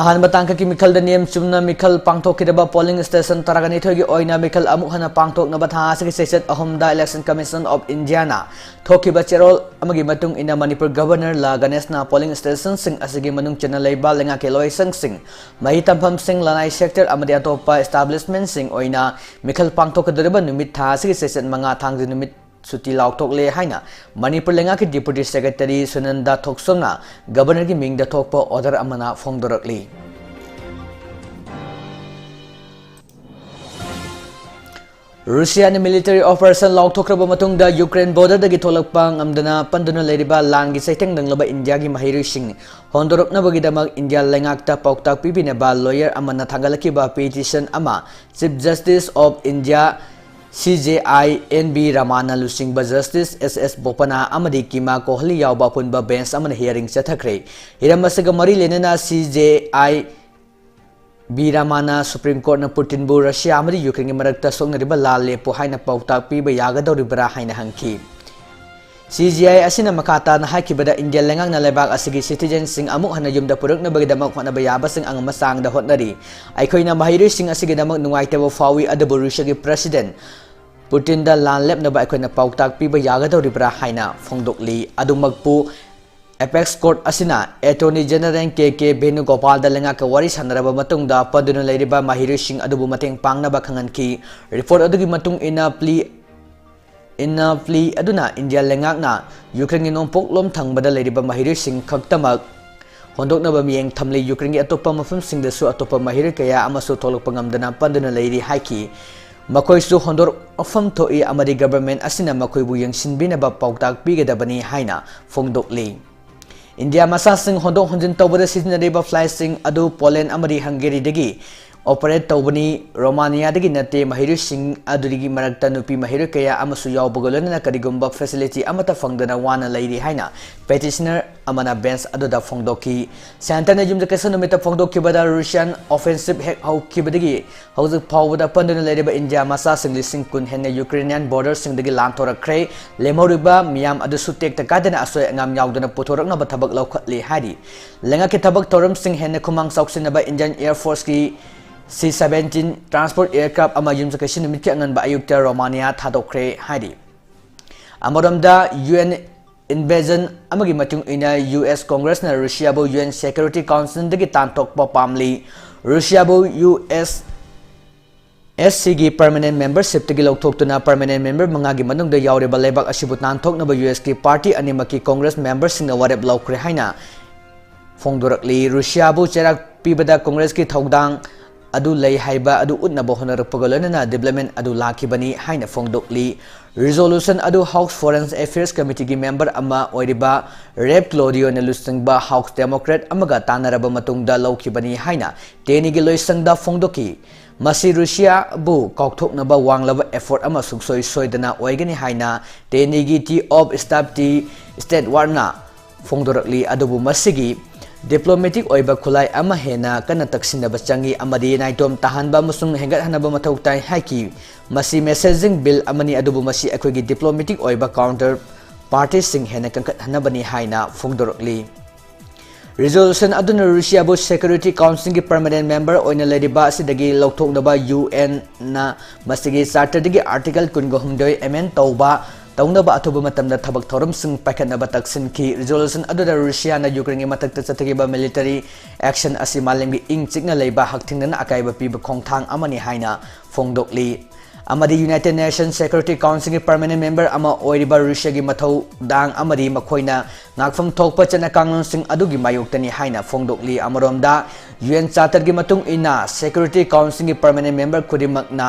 ꯑꯍꯥꯟꯕ ꯇꯥꯡꯀꯛꯀꯤ ꯃꯤꯈꯜꯗ ꯅꯤꯌꯝ ꯆꯨꯝꯅ ꯃꯤꯈꯜ ꯄꯥꯡꯊꯣꯛꯈꯤꯗꯕ polling station ꯇꯔꯥꯒ ꯅꯤꯊꯣꯏꯒꯤ ꯑꯣꯏꯅ ꯃꯤꯈꯜ ꯑꯃꯨꯛ ꯍꯟꯅ ꯄꯥꯡꯊꯣꯛꯅꯕ ꯊꯥ ꯑꯁꯤꯒꯤ ꯆꯩꯆꯠ ꯑꯍꯨꯝꯗ Election Commission of Indiaꯅ ꯊꯣꯛꯈꯤꯕ ꯆꯦꯔꯣꯜ ꯑꯃꯒꯤ ꯃꯇꯨꯡ ꯏꯟꯅ ꯃꯅꯤꯄꯨꯔ Governor ꯂꯥ ꯒꯅꯦꯁꯅ polling stationꯁꯤꯡ ꯑꯁꯤꯒꯤ ꯃꯅꯨꯡ ꯆꯟꯅ ꯂꯩꯕ ꯂꯩꯉꯥꯛꯀꯤ ꯂꯣꯏꯁꯪꯁꯤꯡ, ꯃꯍꯩ ꯇꯝꯐꯝꯁꯤꯡ, ꯂꯅꯥꯏ sector ꯑꯃꯗꯤ ꯑꯇꯣꯞꯄ establishmentꯁꯤꯡ ꯑꯣꯏꯅ ꯃꯤꯈꯜ ꯄꯥꯡꯊꯣꯛꯀꯗꯧꯔꯤꯕ ꯅꯨꯃꯤꯠ ꯊꯥ ꯑꯁꯤꯒꯤ ꯆꯩꯆꯠ ꯃꯉꯥ ꯊꯥꯡꯖ ꯅꯨꯃꯤꯠ ꯁꯨꯇꯤ ꯂꯥꯎꯊꯣꯛꯂꯦ ꯍꯥꯏꯅ ꯃꯅꯤꯄꯨꯔ ꯂꯩꯉꯥꯛꯀꯤ Deputy Secretary ꯁꯨꯅꯟꯗꯥ ꯊꯣꯛꯆꯣꯝꯅ Governorꯒꯤ ꯃꯤꯡꯗ ꯊꯣꯛꯄ order ꯑꯃꯅ ꯐꯣꯡꯗꯣꯔꯛꯂꯤ꯫ ꯔꯨꯁꯤꯌꯥꯅ military operation ꯂꯥꯎꯊꯣꯛꯈ꯭ꯔꯕ ꯃꯇꯨꯡꯗ Ukraine borderꯗꯒꯤ ꯊꯣꯛꯂꯛꯄ ꯉꯝꯗꯅ ꯄꯟꯗꯨꯅ ꯂꯩꯔꯤꯕ ꯂꯥꯟꯒꯤ ꯆꯩꯊꯦꯡ ꯅꯪꯂꯕ ꯏꯟꯗꯤꯌꯥꯒꯤ ꯃꯍꯩꯔꯣꯏꯁꯤꯡ ꯍꯣꯟꯗꯣꯔꯛꯅꯕꯒꯤꯗꯃꯛ ꯏꯟꯗꯤꯌꯥ ꯂꯩꯉꯥꯛꯇ ꯄꯥꯎꯇꯥꯛ ꯄꯤꯕꯤꯅꯕ lawyer ꯑꯃꯅ ꯊꯥꯡꯒꯠꯂꯛꯈꯤꯕ petition ꯑꯃ Chief Justice of India C J I N V Ramana ꯂꯨꯆꯤꯡꯕ Justice S S Bopanna ꯑꯃꯗꯤ ꯀꯤꯃꯥ ꯀꯣꯍꯂꯤ ꯌꯥꯎꯕ ꯑꯄꯨꯟꯕ bench ꯑꯃꯅ hearing ꯆꯠꯊꯈ꯭ꯔꯦ꯫ ꯍꯤꯔꯝ ꯑꯁꯤꯒ ꯃꯔꯤ ꯂꯩꯅꯅ C J I V Ramana Supreme Courtꯅ ꯄꯨꯇꯤꯟꯕꯨ ꯔꯁꯤꯌꯥ ꯑꯃꯗꯤ ꯌꯨꯀ꯭ꯔꯦꯟꯒꯤ ꯃꯔꯛꯇ ꯁꯣꯛꯅꯔꯤꯕ ꯂꯥꯟ ꯂꯦꯞꯄꯨ ꯍꯥꯏꯅ ꯄꯥꯎꯇꯥꯛ ꯄꯤꯕ ꯌꯥꯒꯗꯧꯔꯤꯕ꯭ꯔꯥ ꯍꯥꯏꯅ ꯍꯪꯈꯤ꯫ C J I ꯑꯁꯤꯅ ꯃꯈꯥ ꯇꯥꯅ ꯍꯥꯏꯈꯤꯕꯗ, ꯏꯟꯗꯤꯌꯥ ꯂꯩꯉꯥꯛꯅ ꯂꯩꯕꯥꯛ ꯑꯁꯤꯒꯤ citizenꯁꯤꯡ ꯑꯃꯨꯛ ꯍꯟꯅ ꯌꯨꯝꯗ ꯄꯨꯔꯛꯅꯕꯒꯤꯗꯃꯛ ꯍꯣꯠꯅꯕ ꯌꯥꯕꯁꯤꯡ ꯑꯉꯝꯕ ꯆꯥꯡꯗ ꯍꯣꯠꯅꯔꯤ꯫ ꯑꯩꯈꯣꯏꯅ ꯃꯍꯩꯔꯣꯏꯁꯤꯡ ꯑꯁꯤꯒꯤꯗꯃꯛ ꯅꯨꯡꯉꯥꯏꯇꯕ ꯐꯥꯎꯏ, ꯑꯗꯨꯕꯨ ꯔꯨꯁꯤꯌꯥꯒꯤ President ꯄꯨꯇꯤꯟꯗ ꯂꯥꯟ ꯂꯦꯞꯅꯕ ꯑꯩꯈꯣꯏꯅ ꯄꯥꯎꯇꯥꯛ ꯄꯤꯕ ꯌꯥꯒꯗꯧꯔꯤꯕ꯭ꯔꯥ ꯍꯥꯏꯅ ꯐꯣꯡꯗꯣꯛꯂꯤ꯫ ꯑꯗꯨꯃꯛꯄꯨ, Apex Court ꯑꯁꯤꯅ Attorney General K K Venugopalꯗ ꯂꯩꯉꯥꯛꯀ ꯋꯥꯔꯤ ꯁꯥꯟꯅꯔꯕ ꯃꯇꯨꯡꯗ ꯄꯟꯗꯨꯅ ꯂꯩꯔꯤꯕ ꯃꯍꯩꯔꯣꯏꯁꯤꯡ ꯑꯗꯨꯕꯨ ꯃꯇꯦꯡ ꯄꯥꯡꯅꯕ ꯈꯪꯍꯟꯈꯤ꯫ Report ꯑꯗꯨꯒꯤ ꯃꯇꯨꯡ ꯏꯟꯅ, plea ꯏꯟꯅ plea ꯑꯗꯨꯅ ꯏꯟꯗꯤꯌꯥ ꯂꯩꯉꯥꯛꯅ ꯌꯨꯀ꯭ꯔꯦꯟꯒꯤ ꯅꯣꯡꯄꯣꯛꯂꯣꯝ ꯊꯪꯕꯗ ꯂꯩꯔꯤꯕ ꯃꯍꯩꯔꯣꯏꯁꯤꯡ ꯈꯛꯇꯃꯛ ꯍꯣꯟꯗꯣꯛꯅꯕ ꯃꯤꯠꯌꯦꯡ ꯊꯝꯂꯤ꯫ ꯌꯨꯀ꯭ꯔꯦꯟꯒꯤ ꯑꯇꯣꯞꯄ ꯃꯐꯝꯁꯤꯡꯗꯁꯨ ꯑꯇꯣꯞꯄ ꯃꯍꯩꯔꯣꯏ ꯀꯌꯥ ꯑꯃꯁꯨ ꯊꯣꯛꯂꯛꯄ ꯉꯝꯗꯅ ꯄꯟꯗꯨꯅ ꯂꯩꯔꯤ ꯍꯥꯏꯈꯤ꯫ ꯃꯈꯣꯏꯁꯨ ꯍꯣꯟꯗꯣꯔꯛꯐꯝ ꯊꯣꯛꯏ ꯑꯃꯗꯤ government ꯑꯁꯤꯅ ꯃꯈꯣꯏꯕꯨ ꯌꯦꯡꯁꯤꯟꯕꯤꯅꯕ ꯄꯥꯎꯇꯥꯛ ꯄꯤꯒꯗꯕꯅꯤ ꯍꯥꯏꯅ ꯐꯣꯡꯗꯣꯛꯂꯤ꯫ ꯏꯟꯗꯤꯌꯥ ꯃꯆꯥꯁꯤꯡ ꯍꯣꯟꯗꯣꯛ ꯍꯣꯟꯖꯤꯟ ꯇꯧꯕꯗ ꯁꯤꯖꯤꯟꯅꯔꯤꯕ flightꯁꯤꯡ ꯑꯗꯨ Poland ꯑꯃꯗꯤ Hungaryꯗꯒꯤ operate ꯇꯧꯕꯅꯤ, Romaniaꯗꯒꯤ ꯅꯠꯇꯦ꯫ ꯃꯍꯩꯔꯣꯏꯁꯤꯡ ꯑꯗꯨꯒꯤ ꯃꯔꯛꯇ ꯅꯨꯄꯤ ꯃꯍꯩꯔꯣꯏ ꯀꯌꯥ ꯑꯃꯁꯨ ꯌꯥꯎꯕꯒ ꯂꯣꯏꯅꯅ ꯀꯔꯤꯒꯨꯝꯕ facility ꯑꯃꯠꯇ ꯐꯪꯗꯅ ꯋꯥꯅ ꯂꯩꯔꯤ ꯍꯥꯏꯅ petitioner ꯑꯃꯅ bench ꯑꯗꯨꯗ ꯐꯣꯡꯗꯣꯛꯈꯤ꯫ Centreꯅ ꯌꯨꯝꯁꯀꯩꯁ ꯅꯨꯃꯤꯠꯇ ꯐꯣꯡꯗꯣꯛꯈꯤꯕꯗ, Russian offensive ꯍꯦꯛ ꯍꯧꯈꯤꯕꯗꯒꯤ ꯍꯧꯖꯤꯛ ꯐꯥꯎꯕꯗ ꯄꯟꯗꯨꯅ ꯂꯩꯔꯤꯕ ꯏꯟꯗꯤꯌꯥ ꯃꯆꯥꯁꯤꯡ ꯂꯤꯁꯤꯡ ꯀꯨꯟ ꯍꯦꯟꯅ Ukrainian borderꯁꯤꯡꯗꯒꯤ ꯂꯥꯟꯊꯣꯔꯛꯈ꯭ꯔꯦ꯫ ꯂꯦꯝꯍꯧꯔꯤꯕ ꯃꯤꯌꯥꯝ ꯑꯗꯨꯁꯨ ꯇꯦꯛꯇ ꯀꯥꯏꯗꯅ ꯑꯁꯣꯏ ꯑꯉꯥꯝ ꯌꯥꯎꯗꯅ ꯄꯨꯊꯣꯔꯛꯅꯕ ꯊꯕꯛ ꯂꯧꯈꯠꯂꯤ ꯍꯥꯏꯔꯤ꯫ ꯂꯩꯉꯥꯛꯀꯤ ꯊꯕꯛ ꯊꯧꯔꯝꯁꯤꯡ ꯍꯦꯟꯅ ꯈꯨꯃꯥꯡ ꯆꯥꯎꯁꯤꯟꯅꯕ Indian Air Forceꯀꯤ C seventeen transport aircraft ꯑꯃ ꯌꯨꯝꯁꯀꯩꯁ ꯅꯨꯃꯤꯠꯀꯤ ꯑꯉꯟꯕ ꯑꯌꯨꯛꯇ Romania ꯊꯥꯗꯣꯛꯈ꯭ꯔꯦ ꯍꯥꯏꯔꯤ꯫ ꯑꯃꯔꯣꯝꯗ, U N invasion ꯑꯃꯒꯤ ꯃꯇꯨꯡ ꯏꯟꯅ U S Congressꯅ Russiaꯕꯨ U N Security Councilꯗꯒꯤ ꯇꯥꯟꯊꯣꯛꯄ ꯄꯥꯝꯂꯤ꯫ Russiaꯕꯨ U S ꯑꯦꯁ ꯁꯤꯒꯤ permanent membershipꯇꯒꯤ ꯂꯧꯊꯣꯛꯇꯨꯅ permanent member ꯃꯉꯥꯒꯤ ꯃꯅꯨꯡꯗ ꯌꯥꯎꯔꯤꯕ ꯂꯩꯕꯥꯛ ꯑꯁꯤꯕꯨ ꯇꯥꯟꯊꯣꯛꯅꯕ ꯌꯨ ꯑꯦꯁꯀꯤ party ꯑꯅꯤꯃꯛꯀꯤ Congress memberꯁꯤꯡꯅ ꯋꯥꯔꯦꯞ ꯂꯧꯈ꯭ꯔꯦ ꯍꯥꯏꯅ ꯐꯣꯡꯗꯣꯔꯛꯂꯤ꯫ ꯔꯨꯁꯤꯌꯥꯕꯨ ꯆꯩꯔꯥꯛ ꯄꯤꯕꯗ Congressꯀꯤ ꯊꯧꯗꯥꯡ ꯑꯗꯨ ꯂꯩ ꯍꯥꯏꯕ ꯑꯗꯨ ꯎꯠꯅꯕ ꯍꯣꯠꯅꯔꯛꯄꯒ ꯂꯣꯏꯅꯅ development ꯑꯗꯨ ꯂꯥꯛꯈꯤꯕꯅꯤ ꯍꯥꯏꯅ ꯐꯣꯡꯗꯣꯛꯂꯤ꯫ Resolution ꯑꯗꯨ House Foreign Affairs Committeeꯒꯤ member ꯑꯃ ꯑꯣꯏꯔꯤꯕ ꯔꯦꯞ ꯀ꯭ꯂꯣꯗꯤꯑꯣꯅ ꯂꯨꯆꯤꯡꯕ House Democrat ꯑꯃꯒ ꯇꯥꯟꯅꯔꯕ ꯃꯇꯨꯡꯗ ꯂꯧꯈꯤꯕꯅꯤ ꯍꯥꯏꯅ ꯇꯦꯅꯤꯒꯤ ꯂꯣꯏꯁꯪꯗ ꯐꯣꯡꯗꯣꯛꯈꯤ꯫ ꯃꯁꯤ ꯔꯨꯁꯤꯌꯥꯕꯨ ꯀꯥꯎꯊꯣꯛꯅꯕ ꯋꯥꯡꯂꯕ effort ꯑꯃ ꯁꯨꯡꯁꯣꯏ ꯁꯣꯏꯗꯅ ꯑꯣꯏꯒꯅꯤ ꯍꯥꯏꯅ ꯇꯦꯅꯤꯒꯤ Chief of Staff ꯇꯤ ꯁ꯭ꯇꯦꯠꯋꯥꯔꯅ ꯐꯣꯡꯗꯣꯔꯛꯂꯤ꯫ ꯑꯗꯨꯕꯨ ꯃꯁꯤꯒꯤ diplomatic ꯑꯣꯏꯕ ꯈꯨꯠꯂꯥꯏ ꯑꯃ ꯍꯦꯟꯅ ꯀꯟꯅ ꯇꯛꯁꯤꯟꯅꯕ ꯆꯪꯏ ꯑꯃꯗꯤ ꯅꯥꯏꯇꯣꯝ ꯇꯥꯍꯟꯕ ꯑꯃꯁꯨꯡ ꯍꯦꯟꯒꯠꯍꯟꯅꯕ ꯃꯊꯧ ꯇꯥꯏ ꯍꯥꯏꯈꯤ꯫ ꯃꯁꯤ messaging bill ꯑꯃꯅꯤ, ꯑꯗꯨꯕꯨ ꯃꯁꯤ ꯑꯩꯈꯣꯏꯒꯤ diplomatic ꯑꯣꯏꯕ counter partyꯁꯤꯡ ꯍꯦꯟꯅ ꯀꯟꯈꯠꯍꯟꯅꯕꯅꯤ ꯍꯥꯏꯅ ꯐꯣꯡꯗꯣꯔꯛꯂꯤ꯫ Resolution ꯑꯗꯨꯅ ꯔꯨꯁꯤꯌꯥꯕꯨ Security Councilꯒꯤ permanent member ꯑꯣꯏꯅ ꯂꯩꯔꯤꯕ ꯑꯁꯤꯗꯒꯤ ꯂꯧꯊꯣꯛꯅꯕ ꯌꯨ ꯑꯦꯟꯅ ꯃꯁꯤꯒꯤ charterꯗꯒꯤ article ꯀꯨꯟꯒ ꯍꯨꯝꯗꯣꯏ amend ꯇꯧꯕ ꯇꯧꯅꯕ ꯑꯊꯨꯕ ꯃꯇꯝꯗ ꯊꯕꯛ ꯊꯧꯔꯝꯁꯤꯡ ꯄꯥꯏꯈꯠꯅꯕ ꯇꯛꯁꯤꯟꯈꯤ꯫ Resolution ꯑꯗꯨꯗ ꯔꯨꯁꯤꯌꯥꯅ ꯌꯨꯀ꯭ꯔꯦꯟꯒꯤ ꯃꯊꯛꯇ ꯆꯠꯊꯈꯤꯕ military action ꯑꯁꯤ ꯃꯥꯂꯦꯝꯒꯤ ꯏꯪ ꯆꯤꯛꯅ ꯂꯩꯕ ꯍꯛꯊꯦꯡꯅꯅ ꯑꯀꯥꯏꯕ ꯄꯤꯕ ꯈꯣꯡꯊꯥꯡ ꯑꯃꯅꯤ ꯍꯥꯏꯅ ꯐꯣꯡꯗꯣꯛꯂꯤ꯫ ꯑꯃꯗꯤ United Nations Security Councilꯒꯤ permanent member ꯑꯃ ꯑꯣꯏꯔꯤꯕ ꯔꯨꯁꯤꯌꯥꯒꯤ ꯃꯊꯧꯗꯥꯡ ꯑꯃꯗꯤ ꯃꯈꯣꯏꯅ ꯉꯥꯛꯐꯝ ꯊꯣꯛꯄ ꯆꯠꯅ ꯀꯥꯡꯂꯣꯟꯁꯤꯡ ꯑꯗꯨꯒꯤ ꯃꯥꯌꯣꯛꯇꯅꯤ ꯍꯥꯏꯅ ꯐꯣꯡꯗꯣꯛꯂꯤ꯫ ꯑꯃꯔꯣꯝꯗ, ꯌꯨ ꯑꯦꯟ Charterꯒꯤ ꯃꯇꯨꯡ ꯏꯟꯅ Security Councilꯒꯤ permanent member ꯈꯨꯗꯤꯡꯃꯛꯅ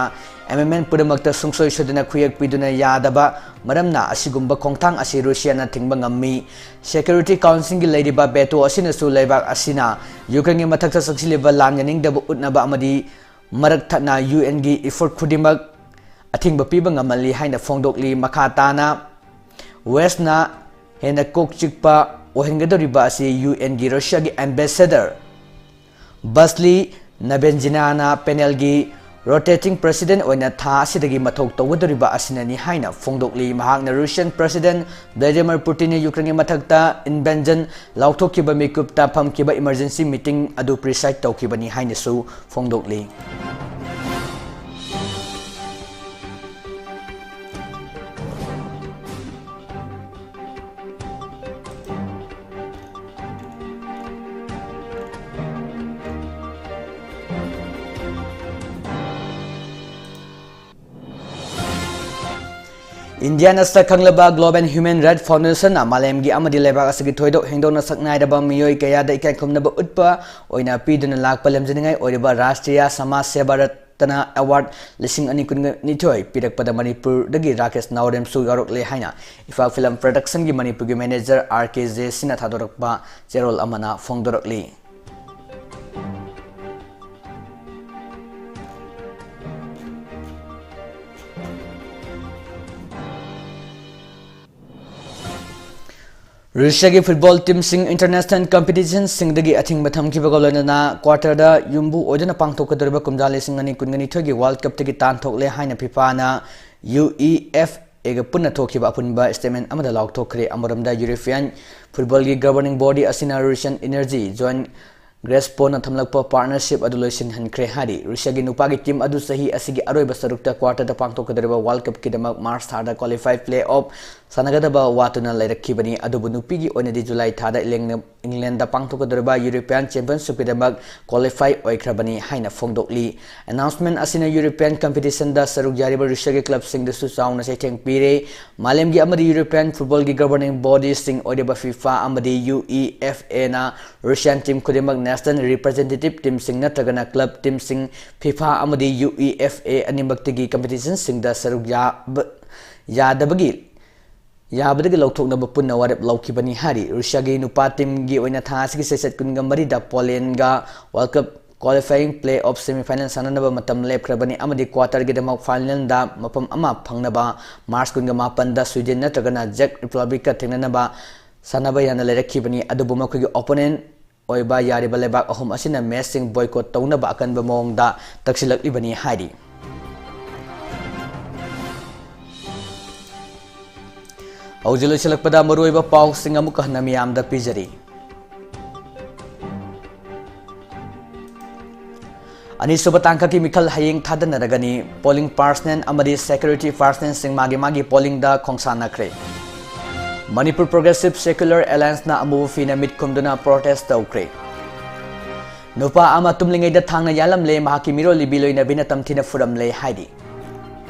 amendment ꯄꯨꯝꯅꯃꯛꯇ ꯁꯨꯡꯁꯣꯏ ꯁꯣꯏꯗꯅ ꯈꯨꯌꯦꯛ ꯄꯤꯗꯨꯅ ꯌꯥꯗꯕ ꯃꯔꯝꯅ ꯑꯁꯤꯒꯨꯝꯕ ꯈꯣꯡꯊꯥꯡ ꯑꯁꯤ ꯔꯨꯁꯤꯌꯥꯅ ꯊꯤꯡꯕ ꯉꯝꯃꯤ꯫ Security Councilꯒꯤ ꯂꯩꯔꯤꯕ veto ꯑꯁꯤꯅꯁꯨ ꯂꯩꯕꯥꯛ ꯑꯁꯤꯅ ꯌꯨꯀ꯭ꯔꯦꯟꯒꯤ ꯃꯊꯛꯇ ꯆꯪꯁꯤꯜꯂꯤꯕ ꯂꯥꯟ ꯌꯥꯅꯤꯡꯗꯕ ꯎꯠꯅꯕ ꯑꯃꯗꯤ ꯃꯔꯛ ꯊꯠꯅ ꯌꯨ ꯑꯦꯟꯒꯤ effort ꯈꯨꯗꯤꯡꯃꯛ ꯑꯊꯤꯡꯕ ꯄꯤꯕ ꯉꯝꯍꯜꯂꯤ ꯍꯥꯏꯅ ꯐꯣꯡꯗꯣꯛꯂꯤ꯫ ꯃꯈꯥ ꯇꯥꯅ Westꯅ ꯍꯦꯟꯅ ꯀꯣꯛ ꯆꯤꯛꯄ ꯑꯣꯏꯍꯟꯒꯗꯧꯔꯤꯕ ꯑꯁꯤ ꯌꯨ ꯑꯦꯟꯒꯤ ꯔꯨꯁꯤꯌꯥꯒꯤ ambassador ꯕꯁꯂꯤ ꯅꯥꯕꯦꯟꯖꯤꯅꯥꯅ panelꯒꯤ rotating president ꯑꯣꯏꯅ ꯊꯥ ꯑꯁꯤꯗꯒꯤ ꯃꯊꯧ ꯇꯧꯒꯗꯧꯔꯤꯕ ꯑꯁꯤꯅꯅꯤ ꯍꯥꯏꯅ ꯐꯣꯡꯗꯣꯛꯂꯤ꯫ ꯃꯍꯥꯛꯅ Russian President Vladimir Putinꯅ ꯌꯨꯀ꯭ꯔꯦꯟꯒꯤ ꯃꯊꯛꯇ invasion ꯂꯥꯎꯊꯣꯛꯈꯤꯕ ꯃꯤꯀꯨꯞꯇ ꯐꯝꯈꯤꯕ emergency meeting ꯑꯗꯨ preside ꯇꯧꯈꯤꯕꯅꯤ ꯍꯥꯏꯅꯁꯨ ꯐꯣꯡꯗꯣꯛꯂꯤ꯫ ꯏꯟꯗꯤꯌꯥꯅ ꯁꯛ ꯈꯪꯂꯕ Global Human Rights Foundation ꯅ ꯃꯥꯂꯦꯝꯒꯤ ꯑꯃꯗꯤ ꯂꯩꯕꯥꯛ ꯑꯁꯤꯒꯤ ꯊꯣꯏꯗꯣꯛ ꯍꯦꯟꯗꯣꯛꯅ ꯁꯛ ꯅꯥꯏꯔꯕ ꯃꯤꯑꯣꯏ ꯀꯌꯥꯗ ꯏꯀꯥꯏ ꯈꯨꯝꯅꯕ ꯎꯠꯄ ꯑꯣꯏꯅ ꯄꯤꯗꯨꯅ ꯂꯥꯛꯄ ꯂꯝꯖꯤꯡꯅꯤꯡꯉꯥꯏ ꯑꯣꯏꯔꯤꯕ ꯔꯥꯁꯇ꯭ꯔꯤꯌꯥ ꯁꯃꯥꯖ ꯁꯦꯕꯥ ꯔꯠꯅ ꯑꯦꯋꯥꯔꯗ ꯂꯤꯁꯤꯡ ꯑꯅꯤ ꯀꯨꯟꯅꯤꯊꯣꯏ ꯄꯤꯔꯛꯄꯗ ꯃꯅꯤꯄꯨꯔꯗꯒꯤ ꯔꯥꯀꯦꯁ ꯅꯥꯎꯔꯦꯝꯁꯨ ꯌꯥꯎꯔꯛꯂꯦ ꯍꯥꯏꯅ ꯏꯐꯥꯛ ꯐꯤꯂꯝ ꯄ꯭ꯔꯗꯛꯁꯟꯒꯤ ꯃꯅꯤꯄꯨꯔꯒꯤ ꯃꯦꯅꯦꯖꯔ ꯑꯥꯔ ꯀꯦ ꯖꯦ ꯁꯤꯅ ꯊꯥꯗꯣꯔꯛꯄ ꯆꯦꯔꯣꯜ ꯑꯃꯅ ꯐꯣꯡꯗꯣꯔꯛꯂꯤ꯫ ꯔꯨꯁꯤꯌꯥꯒꯤ ꯐꯨꯠꯕꯣꯜ ꯇꯤꯝꯁꯤꯡ ꯏꯟꯇꯔꯅꯦꯁꯅꯦꯜ ꯀꯝꯄꯤꯇꯤꯁꯟꯁꯤꯡꯗꯒꯤ ꯑꯊꯤꯡꯕ ꯊꯝꯈꯤꯕꯒ ꯂꯣꯏꯅꯅ ꯀ꯭ꯋꯥꯇꯔꯗ ꯌꯨꯝꯕꯨ ꯑꯣꯏꯗꯨꯅ ꯄꯥꯡꯊꯣꯛꯀꯗꯧꯔꯤꯕ ꯀꯨꯝꯖꯥ ꯂꯤꯁꯤꯡ ꯑꯅꯤ ꯀꯨꯟꯒ ꯅꯤꯊꯣꯏꯒꯤ ꯋꯥꯔꯜ ꯀꯞꯇꯒꯤ ꯇꯥꯟꯊꯣꯛꯂꯦ ꯍꯥꯏꯅ ꯐꯤꯐꯥꯅ ꯌꯨ ꯏ ꯑꯦꯐ ꯑꯦꯒ ꯄꯨꯟꯅ ꯊꯣꯛꯈꯤꯕ ꯑꯄꯨꯟꯕ ꯁ꯭ꯇꯦꯠꯃꯦꯟ ꯑꯃꯗ ꯂꯥꯎꯊꯣꯛꯈ꯭ꯔꯦ꯫ ꯑꯃꯔꯣꯝꯗ ꯌꯨꯔꯣꯄꯤꯌꯥꯟ ꯐꯨꯠꯕꯣꯜꯒꯤ ꯒꯕꯔꯅꯤꯡ ꯕꯣꯗꯤ ꯑꯁꯤꯅ ꯔꯨꯁꯤꯌꯥꯟ ꯏꯅꯔꯖꯤ ꯖꯣꯏꯟ ꯒ꯭ꯔꯦꯁꯄꯣꯅ ꯊꯝꯂꯛꯄ ꯄꯥꯔꯠꯅꯔꯁꯤꯞ ꯑꯗꯨ ꯂꯣꯏꯁꯤꯟꯍꯟꯈ꯭ꯔꯦ ꯍꯥꯏꯔꯤ꯫ ꯔꯨꯁꯤꯌꯥꯒꯤ ꯅꯨꯄꯥꯒꯤ ꯇꯤꯝ ꯑꯗꯨ ꯆꯍꯤ ꯑꯁꯤꯒꯤ ꯑꯔꯣꯏꯕ ꯁꯔꯨꯛꯇ ꯀ꯭ꯋꯥꯇꯔꯗ ꯄꯥꯡꯊꯣꯛꯀꯗꯧꯔꯤꯕ ꯋꯥꯔꯜ ꯀꯞꯀꯤꯗꯃꯛ ꯃꯥꯔꯆ ꯊꯥꯗ ꯀ꯭ꯋꯥꯂꯤꯐꯥꯏ ꯄ꯭ꯂꯦ ꯑꯣꯐ ꯁꯥꯟꯅꯒꯗꯕ ꯋꯥꯠꯇꯨꯅ ꯂꯩꯔꯛꯈꯤꯕꯅꯤ꯫ ꯑꯗꯨꯕꯨ ꯅꯨꯄꯤꯒꯤ ꯑꯣꯏꯅꯗꯤ ꯖꯨꯂꯥꯏ ꯊꯥꯗ ꯏꯪꯂꯦꯟ-, ꯏꯪꯂꯦꯟꯗ ꯄꯥꯡꯊꯣꯛꯀꯗꯧꯔꯤꯕ ꯌꯨꯔꯣꯄꯤꯌꯥꯟ ꯆꯦꯝꯄꯤꯌꯟꯁꯤꯞꯀꯤꯗꯃꯛ ꯀ꯭ꯋꯥꯂꯤꯐꯥꯏ ꯑꯣꯏꯈ꯭ꯔꯕꯅꯤ ꯍꯥꯏꯅ ꯐꯣꯡꯗꯣꯛꯂꯤ꯫ ꯑꯦꯅꯥꯎꯟꯁꯃꯦꯟ ꯑꯁꯤꯅ ꯌꯨꯔꯣꯄꯤꯌꯥꯟ ꯀꯝꯄꯤꯇꯤꯁꯟꯗ ꯁꯔꯨꯛ ꯌꯥꯔꯤꯕ ꯔꯨꯁꯤꯌꯥꯒꯤ ꯀ꯭ꯂꯕꯁꯤꯡꯗꯁꯨ ꯆꯥꯎꯅ ꯆꯩꯊꯦꯡ ꯄꯤꯔꯦ꯫ ꯃꯥꯂꯦꯝꯒꯤ ꯑꯃꯗꯤ ꯌꯨꯔꯣꯄꯤꯌꯥꯟ ꯐꯨꯠꯕꯣꯜꯒꯤ ꯒꯕꯔꯅꯤꯡ ꯕꯣꯗꯤꯁꯤꯡ ꯑꯣꯏꯔꯤꯕ ꯐꯤꯐꯥ ꯑꯃꯗꯤ ꯌꯨ ꯏ ꯑꯦꯐ ꯑꯦꯅ ꯔꯨꯁꯤꯌꯥꯟ ꯇꯤꯝ ꯈꯨꯗꯤꯡꯃꯛ ꯅꯦꯁꯅꯦꯜ ꯔꯤꯄ꯭ꯔꯖꯦꯟꯇꯦꯇꯤꯚ ꯇꯤꯝꯁꯤꯡ ꯅꯠꯇ꯭ꯔꯒꯅ ꯀ꯭ꯂꯕ ꯇꯤꯝꯁꯤꯡ ꯐꯤꯐꯥ ꯑꯃꯗꯤ ꯌꯨ ꯏ ꯑꯦꯐ ꯑꯦ ꯑꯅꯤꯃꯛꯇꯒꯤ ꯀꯝꯄꯤꯇꯤꯁꯟꯁꯤꯡꯗ ꯁꯔꯨꯛ ꯌꯥꯕ-, ꯌꯥꯗꯕꯒꯤ, ꯌꯥꯕꯗꯒꯤ ꯂꯧꯊꯣꯛꯅꯕ ꯄꯨꯟꯅ ꯋꯥꯔꯦꯞ ꯂꯧꯈꯤꯕꯅꯤ ꯍꯥꯏꯔꯤ꯫ ꯔꯨꯁꯤꯌꯥꯒꯤ ꯅꯨꯄꯥ ꯇꯤꯝꯒꯤ ꯑꯣꯏꯅ ꯊꯥ ꯑꯁꯤꯒꯤ ꯆꯩꯆꯠ ꯀꯨꯟꯒ ꯃꯔꯤꯗ ꯄꯣꯂꯦꯟꯒ world cup qualifying play off semifinal ꯁꯥꯟꯅꯅꯕ ꯃꯇꯝ ꯂꯦꯞꯈ꯭ꯔꯕꯅꯤ ꯑꯃꯗꯤ ꯀ꯭ꯋꯥꯇꯔꯒꯤꯗꯃꯛ ꯐꯥꯏꯅꯦꯜꯗ ꯃꯐꯝ ꯑꯃ ꯐꯪꯅꯕ ꯃꯥꯔꯆ ꯀꯨꯟꯒ ꯃꯥꯄꯟꯗ ꯁ꯭ꯋꯤꯗꯦꯟ ꯅꯠꯇ꯭ꯔꯒꯅ ꯖꯦꯛ ꯔꯤꯄꯕ꯭ꯂꯤꯛꯀ ꯊꯦꯡꯅꯅꯕ ꯁꯥꯟꯅꯕ ꯌꯥꯅ ꯂꯩꯔꯛꯈꯤꯕꯅꯤ꯫ ꯑꯗꯨꯕꯨ ꯃꯈꯣꯏꯒꯤ ꯑꯣꯄꯣꯅꯦꯟ ꯑꯣꯏꯕ ꯌꯥꯔꯤꯕ ꯂꯩꯕꯥꯛ ꯑꯍꯨꯝ ꯑꯁꯤꯅ ꯃꯦꯆꯁꯤꯡ ꯕꯣꯏꯀꯣꯠ ꯇꯧꯅꯕ ꯑꯀꯟꯕ ꯃꯑꯣꯡꯗ ꯇꯛꯁꯤꯜꯂꯛꯂꯤꯕꯅꯤ ꯍꯥꯏꯔꯤ꯫ ꯍꯧꯖꯤꯛ ꯂꯣꯏꯁꯤꯜꯂꯛꯄꯗ ꯃꯔꯨꯑꯣꯏꯕ ꯄꯥꯎꯁꯤꯡ ꯑꯃꯨꯛꯀ ꯍꯟꯅ ꯃꯤꯌꯥꯝꯗ ꯄꯤꯖꯔꯤ꯫ ꯑꯅꯤꯁꯨꯕ ꯇꯥꯡꯀꯛꯀꯤ ꯃꯤꯈꯜ ꯍꯌꯦꯡ ꯊꯥꯗꯅꯔꯒꯅꯤ꯫ ꯄꯣꯂꯤꯡ ꯄꯥꯔꯁꯅꯦꯜ ꯑꯃꯗꯤ ꯁꯦꯀ꯭ꯌꯨꯔꯤꯇꯤ ꯄꯥꯔꯁꯅꯦꯜꯁꯤꯡ ꯃꯥꯒꯤ ꯃꯥꯒꯤ ꯄꯣꯂꯤꯡꯗ ꯈꯣꯡꯁꯥꯟꯅꯈ꯭ꯔꯦ꯫ ꯃꯅꯤꯄꯨꯔ ꯄ꯭ꯔꯣꯒ꯭ꯔꯦꯁꯤꯚ ꯁꯦꯀ꯭ꯌꯨꯂꯔ ꯑꯦꯂꯥꯌꯟꯁꯅ ꯑꯃꯨꯕ ꯐꯤꯅ ꯃꯤꯠ ꯈꯨꯝꯗꯨꯅ ꯄ꯭ꯔꯣꯇꯦꯁ ꯇꯧꯈ꯭ꯔꯦ꯫ ꯅꯨꯄꯥ ꯑꯃ ꯇꯨꯝꯂꯤꯉꯩꯗ ꯊꯥꯡꯅ ꯌꯥꯜꯂꯝꯂꯦ, ꯃꯍꯥꯛꯀꯤ ꯃꯤꯔꯣꯜ ꯂꯤꯕꯤ ꯂꯣꯏꯅꯕꯤꯅ ꯇꯝꯊꯤꯅ ꯐꯨꯔꯝꯂꯦ ꯍꯥꯏꯔꯤ꯫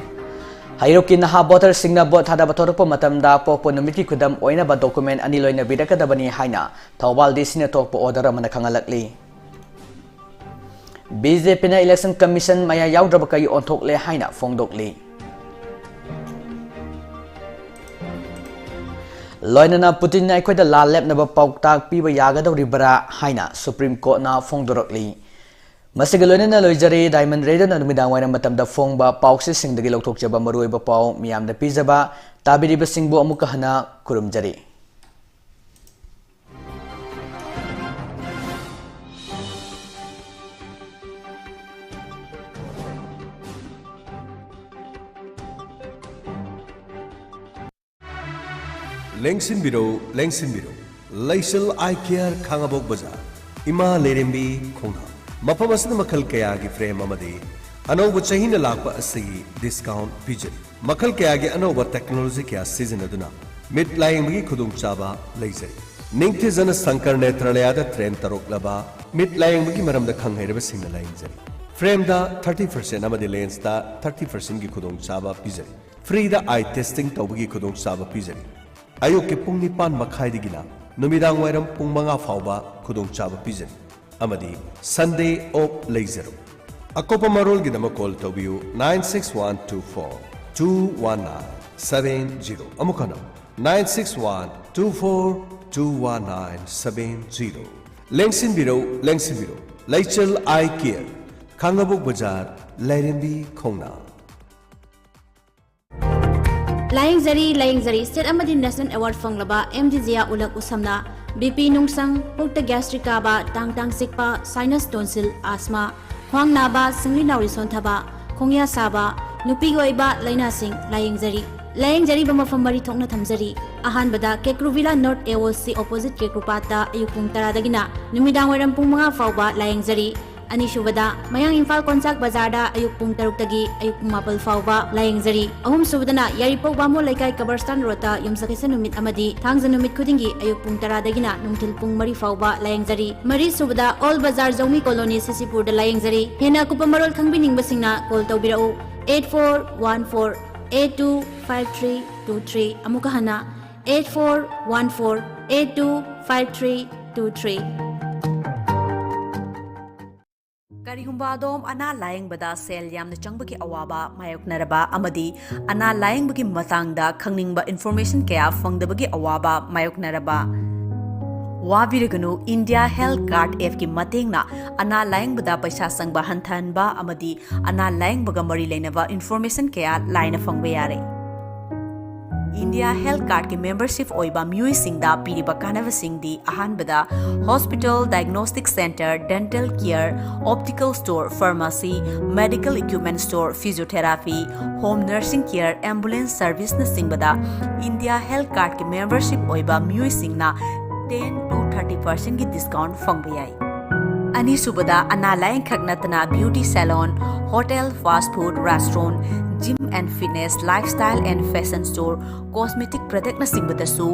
ꯍꯩꯔꯣꯛꯀꯤ ꯅꯍꯥ ꯚꯣꯇꯔꯁꯤꯡꯅ ꯚꯣꯠ ꯊꯥꯗꯕ ꯊꯣꯔꯛꯄ ꯃꯇꯝꯗ ꯄꯣꯛꯄ ꯅꯨꯃꯤꯠꯀꯤ ꯈꯨꯗꯝ ꯑꯣꯏꯅꯕ ꯗꯣꯀꯨꯃꯦꯟ ꯑꯅꯤ ꯂꯣꯏꯅꯕꯤꯔꯛꯀꯗꯕꯅꯤ ꯍꯥꯏꯅ ꯊꯧꯕꯥꯜ ꯗꯤ ꯁꯤꯅ ꯊꯣꯛꯄ ꯑꯣꯔꯗꯔ ꯑꯃꯅ ꯈꯪꯍꯜꯂꯛꯂꯤ꯫ ꯕꯤ ꯖꯦ ꯄꯤꯅ ꯏꯂꯦꯛꯁꯟ ꯀꯃꯤꯁꯟ ꯃꯌꯥ ꯌꯥꯎꯗ꯭ꯔꯕ ꯀꯩ ꯑꯣꯟꯊꯣꯛꯂꯦ ꯍꯥꯏꯅ ꯐꯣꯡꯗꯣꯛꯂꯤ꯫ ꯂꯣꯏꯅꯅ ꯄꯨꯇꯤꯟꯅ ꯑꯩꯈꯣꯏꯗ ꯂꯥꯜ ꯂꯦꯞꯅꯕ ꯄꯥꯎꯇꯥꯛ ꯄꯤꯕ ꯌꯥꯒꯗꯧꯔꯤꯕ꯭ꯔꯥ ꯍꯥꯏꯅ ꯁꯨꯄ꯭ꯔꯤꯝ ꯀꯣꯔꯠꯅ ꯐꯣꯡꯗꯣꯔꯛꯂꯤ꯫ ꯃꯁꯤꯒ ꯂꯣꯏꯅꯅ ꯂꯣꯏꯖꯔꯦ ꯗꯥꯏꯃꯟ ꯔꯦꯗꯤꯑꯣꯅ ꯅꯨꯃꯤꯗꯥꯡ ꯋꯥꯏꯔꯝ ꯃꯇꯝꯗ ꯐꯣꯡꯕ ꯄꯥꯎꯆꯦꯁꯤꯡꯗꯒꯤ ꯂꯧꯊꯣꯛꯆꯕ ꯃꯔꯨꯑꯣꯏꯕ ꯄꯥꯎ ꯃꯤꯌꯥꯝꯗ ꯄꯤꯖꯕ꯫ ꯇꯥꯕꯤꯔꯤꯕꯁꯤꯡꯕꯨ ꯑꯃꯨꯛꯀ ꯍꯟꯅ ꯈꯨꯔꯨꯝꯖꯔꯤ꯫ ꯂꯦꯡꯁꯤꯟꯕꯤꯔꯧ, ꯂꯦꯡꯁꯤꯟꯕꯤꯔꯧ꯫ ꯂꯩꯆꯜ ꯑꯥꯏ ꯀꯤꯌꯔ, ꯈꯥꯡꯉꯕꯣꯛ ꯕꯖꯥꯔ, ꯏꯃꯥ ꯂꯩꯔꯦꯝꯕꯤ ꯈꯣꯡꯅꯥꯡ꯫ ꯃꯐꯝ ꯑꯁꯤꯗ ꯃꯈꯜ ꯀꯌꯥꯒꯤ ꯐ꯭ꯔꯦꯝ ꯑꯃꯗꯤ ꯑꯅꯧꯕ ꯆꯍꯤꯅ ꯂꯥꯛꯄ ꯑꯁꯤꯒꯤ ꯗꯤꯁꯀꯥꯎꯟꯠ ꯄꯤꯖꯔꯤ꯫ ꯃꯈꯜ ꯀꯌꯥꯒꯤ ꯑꯅꯧꯕ ꯇꯦꯛꯅꯣꯂꯣꯖꯤ ꯀꯌꯥ ꯁꯤꯖꯤꯟꯅꯗꯨꯅ ꯃꯤꯠ ꯂꯥꯌꯦꯡꯕꯒꯤ ꯈꯨꯗꯣꯡꯆꯥꯕ ꯂꯩꯖꯔꯤ꯫ ꯅꯤꯡꯊꯤꯖꯅ ꯁꯪꯀꯔ ꯅꯦꯇ꯭ꯔꯥꯂꯌꯥꯗ ꯇ꯭ꯔꯦꯟ ꯇꯧꯔꯛꯂꯕ ꯃꯤꯠ ꯂꯥꯌꯦꯡꯕꯒꯤ ꯃꯔꯝꯗ ꯈꯪ ꯍꯩꯔꯕꯁꯤꯡꯅ ꯂꯥꯌꯦꯡꯖꯔꯤ꯫ ꯐ꯭ꯔꯦꯝꯗ ꯊꯥꯔꯇꯤ ꯄꯔꯁꯦꯟꯠ ꯑꯃꯗꯤ ꯂꯦꯟꯁꯇ ꯊꯥꯔꯇꯤ ꯄꯔꯁꯦꯟꯠꯀꯤ ꯈꯨꯗꯣꯡꯆꯥꯕ ꯄꯤꯖꯔꯤ꯫ ꯐ꯭ꯔꯤꯗ ꯑꯥꯏ ꯇꯦꯁꯇꯤꯡ ꯇꯧꯕꯒꯤ ꯈꯨꯗꯣꯡꯆꯥꯕ ꯄꯤꯖꯔꯤ꯫ ꯑꯌꯨꯛꯀꯤ ꯄꯨꯡ ꯅꯤꯄꯥꯟ ꯃꯈꯥꯏꯗꯒꯤꯅ ꯅꯨꯃꯤꯗꯥꯡ ꯋꯥꯏꯔꯝ ꯄꯨꯡ ꯃꯉꯥ ꯐꯥꯎꯕ ꯈꯨꯗꯣꯡꯆꯥꯕ ꯄꯤꯖꯔꯤ꯫ ꯑꯃꯗꯤ ꯁꯟꯗꯦ ꯑꯣꯐ ꯂꯩꯖꯔꯣꯏ꯫ ꯑꯀꯨꯞꯄ ꯃꯔꯣꯜꯒꯤꯗꯃꯛ ꯀꯣꯜ ꯇꯧꯕꯤꯌꯨ, nine six one two four two one nine seven zero꯫ ꯑꯃꯨꯛ ꯍꯟꯅ, nine six one two four two one nine seven zero꯫ ꯂꯦꯡꯁꯤꯟꯕꯤꯔꯧ, ꯂꯦꯡꯁꯤꯟꯕꯤꯔꯧ꯫ ꯂꯩꯆꯜ ꯑꯥꯏ ꯀꯤꯌꯔ, ꯈꯥꯡꯉꯕꯣꯛ ꯕꯖꯥꯔ, ꯂꯩꯔꯦꯝꯕꯤ ꯈꯣꯡꯅꯥꯡ꯫ ꯂꯥꯌꯦꯡꯖꯔꯤ, ꯂꯥꯌꯦꯡꯖꯔꯤ꯫ ꯁ꯭ꯇꯦꯠ ꯑꯃꯗꯤ ꯅꯦꯁꯅꯦꯜ ꯑꯦꯋꯥꯔꯗ ꯐꯪꯂꯕ ꯑꯦꯝ ꯗꯤ ꯖꯦ ꯑꯥ ꯎꯂꯛ ꯎꯁꯝꯅ, ꯕꯤ ꯄꯤ ꯅꯨꯡꯁꯪ, ꯄꯨꯛꯇ ꯒ꯭ꯌꯥꯁꯇ꯭ꯔꯤꯛ ꯀꯥꯕ, ꯇꯥꯡ ꯇꯥꯡ ꯆꯤꯛꯄ, ꯁꯥꯏꯅꯁ ꯇꯣꯟꯁꯤꯜ, ꯑꯥꯁꯃꯥ, ꯈ꯭ꯋꯥꯡ ꯅꯥꯕ, ꯁꯤꯡꯂꯤ ꯅꯥꯎꯔꯤ ꯁꯣꯟꯊꯕ, ꯈꯣꯡꯌꯥ ꯁꯥꯕ, ꯅꯨꯄꯤꯒꯤ ꯑꯣꯏꯕ ꯂꯥꯏꯅꯥꯁꯤꯡ ꯂꯥꯌꯦꯡꯖꯔꯤ꯫ ꯂꯥꯌꯦꯡꯖꯔꯤꯕ ꯃꯐꯝ ꯃꯔꯤ ꯊꯣꯛꯅ ꯊꯝꯖꯔꯤ꯫ ꯑꯍꯥꯟꯕꯗ ꯀꯦꯀ꯭ꯔꯨꯚꯤꯂꯥ ꯅꯣꯔꯠ ꯑꯦ ꯑꯣ ꯁꯤ ꯑꯣꯄꯣꯖꯤꯠ ꯀꯦꯀ꯭ꯔꯨꯄꯥꯠꯇ ꯑꯌꯨꯛ ꯄꯨꯡ ꯇꯔꯥꯗꯒꯤꯅ ꯅꯨꯃꯤꯗꯥꯡ ꯋꯥꯏꯔꯝ ꯄꯨꯡ ꯃꯉꯥ ꯐꯥꯎꯕ ꯂꯥꯌꯦꯡꯖꯔꯤ꯫ ꯑꯅꯤꯁꯨꯕꯗ, ꯃꯌꯥꯡ ꯏꯝꯐꯥꯜ ꯀꯣꯟꯆꯥꯛ ꯕꯖꯥꯔꯗ ꯑꯌꯨꯛ ꯄꯨꯡ ꯇꯔꯨꯛꯇꯒꯤ ꯑꯌꯨꯛ ꯄꯨꯡ ꯃꯥꯄꯜ ꯐꯥꯎꯕ ꯂꯥꯌꯦꯡꯖꯔꯤ꯫ ꯑꯍꯨꯝꯁꯨꯕꯗꯅ, ꯌꯥꯏꯔꯤꯄꯣꯛ ꯕꯥꯃꯣꯟ ꯂꯩꯀꯥꯏ ꯀꯕꯔꯁꯇꯥꯟ ꯔꯣꯗꯇ ꯌꯨꯝꯁꯀꯩꯁ ꯅꯨꯃꯤꯠ ꯑꯃꯗꯤ ꯊꯥꯡꯖ ꯅꯨꯃꯤꯠ ꯈꯨꯗꯤꯡꯒꯤ ꯑꯌꯨꯛ ꯄꯨꯡ ꯇꯔꯥꯗꯒꯤꯅ ꯅꯨꯡꯊꯤꯜ ꯄꯨꯡ ꯃꯔꯤ ꯐꯥꯎꯕ ꯂꯥꯌꯦꯡꯖꯔꯤ꯫ ꯃꯔꯤꯁꯨꯕꯗ, ꯑꯣꯜ ꯕꯖꯥꯔ ꯖꯧꯃꯤ ꯀꯣꯂꯣꯅꯤ ꯁꯤ ꯁꯤ ꯄꯨꯔꯗ ꯂꯥꯌꯦꯡꯖꯔꯤ꯫ ꯍꯦꯟꯅ ꯑꯀꯨꯞꯄ ꯃꯔꯣꯜ ꯈꯪꯕꯤꯅꯤꯡꯕꯁꯤꯡꯅ ꯀꯣꯜ ꯇꯧꯕꯤꯔꯛꯎ, eight four one four eight two five three two three. ꯑꯃꯨꯛꯀ ꯍꯟꯅ, eight four one four eight two five three two three. ꯀꯔꯤꯒꯨꯝꯕ ꯑꯗꯣꯝ ꯑꯅꯥ ꯂꯥꯌꯦꯡꯕꯗ ꯁꯦꯜ ꯌꯥꯝꯅ ꯆꯪꯕꯒꯤ ꯑꯋꯥꯕ ꯃꯥꯌꯣꯛꯅꯔꯕ ꯑꯃꯗꯤ ꯑꯅꯥ ꯂꯥꯌꯦꯡꯕꯒꯤ ꯃꯇꯥꯡꯗ ꯈꯪꯅꯤꯡꯕ information ꯀꯌꯥ ꯐꯪꯗꯕꯒꯤ ꯑꯋꯥꯕ ꯃꯥꯌꯣꯛꯅꯔꯕ, ꯋꯥꯕꯤꯔꯒꯅꯨ꯫ India Health Card app ꯀꯤ ꯃꯇꯦꯡꯅ ꯑꯅꯥ ꯂꯥꯌꯦꯡꯕꯗ ꯄꯩꯁꯥ ꯆꯪꯕ ꯍꯟꯊꯍꯟꯕ ꯑꯃꯗꯤ ꯑꯅꯥ ꯂꯥꯌꯦꯡꯕꯒ ꯃꯔꯤ ꯂꯩꯅꯕ information ꯀꯌꯥ ꯂꯥꯏꯅ ꯐꯪꯕ ꯌꯥꯔꯦ꯫ India Health Card ꯀꯤ membership ꯑꯣꯏꯕ ꯃꯤꯑꯣꯏꯁꯤꯡꯗ ꯄꯤꯔꯤꯕ ꯀꯥꯟꯅꯕꯁꯤꯡꯗꯤ: ꯑꯍꯥꯟꯕꯗ, hospital, diagnostic center, dental care, optical store, pharmacy, medical equipment store, physiotherapy, home nursing care, ambulance service ꯅꯆꯤꯡꯕꯗ India Health Card ꯀꯤ membership ꯑꯣꯏꯕ ꯃꯤꯑꯣꯏꯁꯤꯡꯅ ten to thirty percent ꯒꯤ discount ꯐꯪꯕ ꯌꯥꯏ꯫ ꯑꯅꯤꯁꯨꯕꯗ, ꯑꯅꯥ ꯂꯥꯌꯦꯡꯈꯛ ꯅꯠꯇꯅ beauty salon, hotel, fast food, restaurant, gym and fitness, lifestyle and fashion store, cosmetic product ꯅꯆꯤꯡꯕꯗꯁꯨ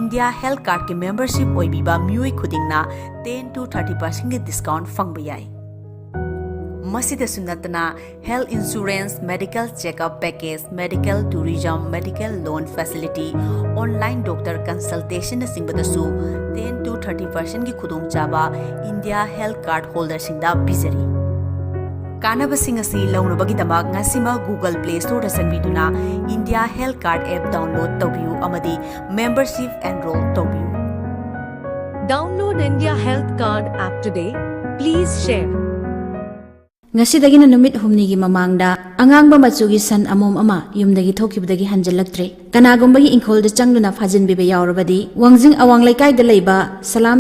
India Health Card ꯀꯤ membership ꯑꯣꯏꯕꯤꯕ ꯃꯤꯑꯣꯏ ꯈꯨꯗꯤꯡꯅ ten to thirty percent ꯒꯤ discount ꯐꯪꯕ ꯌꯥꯏ꯫ ꯃꯁꯤꯗꯁꯨ ꯅꯠꯇꯅ, health insurance, medical checkup package, medical tourism, medical loan facility, online doctor consultation ꯅꯆꯤꯡꯕꯗꯁꯨ ten to thirty percent ꯒꯤ ꯈꯨꯗꯣꯡꯆꯥꯕ India Health Card holder ꯁꯤꯡꯗ ꯄꯤꯖꯔꯤ꯫ ꯀꯥꯟꯅꯕꯁꯤꯡ ꯑꯁꯤ ꯂꯧꯅꯕꯒꯤꯗꯃꯛ ꯉꯁꯤꯃꯛ Google Play Store ꯗ ꯆꯪꯕꯤꯗꯨꯅ India Health Card app download ꯇꯧꯕꯤꯌꯨ ꯑꯃꯗꯤ membership enroll ꯇꯧꯕꯤꯌꯨ꯫ Download India Health Card app today. Please share. ꯉꯁꯤꯗꯒꯤꯅ ꯅꯨꯃꯤꯠ ꯍꯨꯝꯅꯤꯒꯤ ꯃꯃꯥꯡꯗ ꯑꯉꯥꯡꯕ ꯃꯆꯨꯒꯤ ꯁꯟ ꯑꯃꯣꯝ ꯑꯃ ꯌꯨꯝꯗꯒꯤ ꯊꯣꯛꯈꯤꯕꯗꯒꯤ ꯍꯟꯖꯤꯜꯂꯛꯇ꯭ꯔꯦ꯫ ꯀꯅꯥꯒꯨꯝꯕꯒꯤ ꯏꯪꯈꯣꯜꯗ ꯆꯪꯗꯨꯅ ꯐꯥꯖꯤꯟꯕꯤꯕ ꯌꯥꯎꯔꯕꯗꯤ, ꯋꯥꯡꯖꯤꯡ ꯑꯋꯥꯡ ꯂꯩꯀꯥꯏꯗ ꯂꯩꯕ ꯁꯂꯥꯝ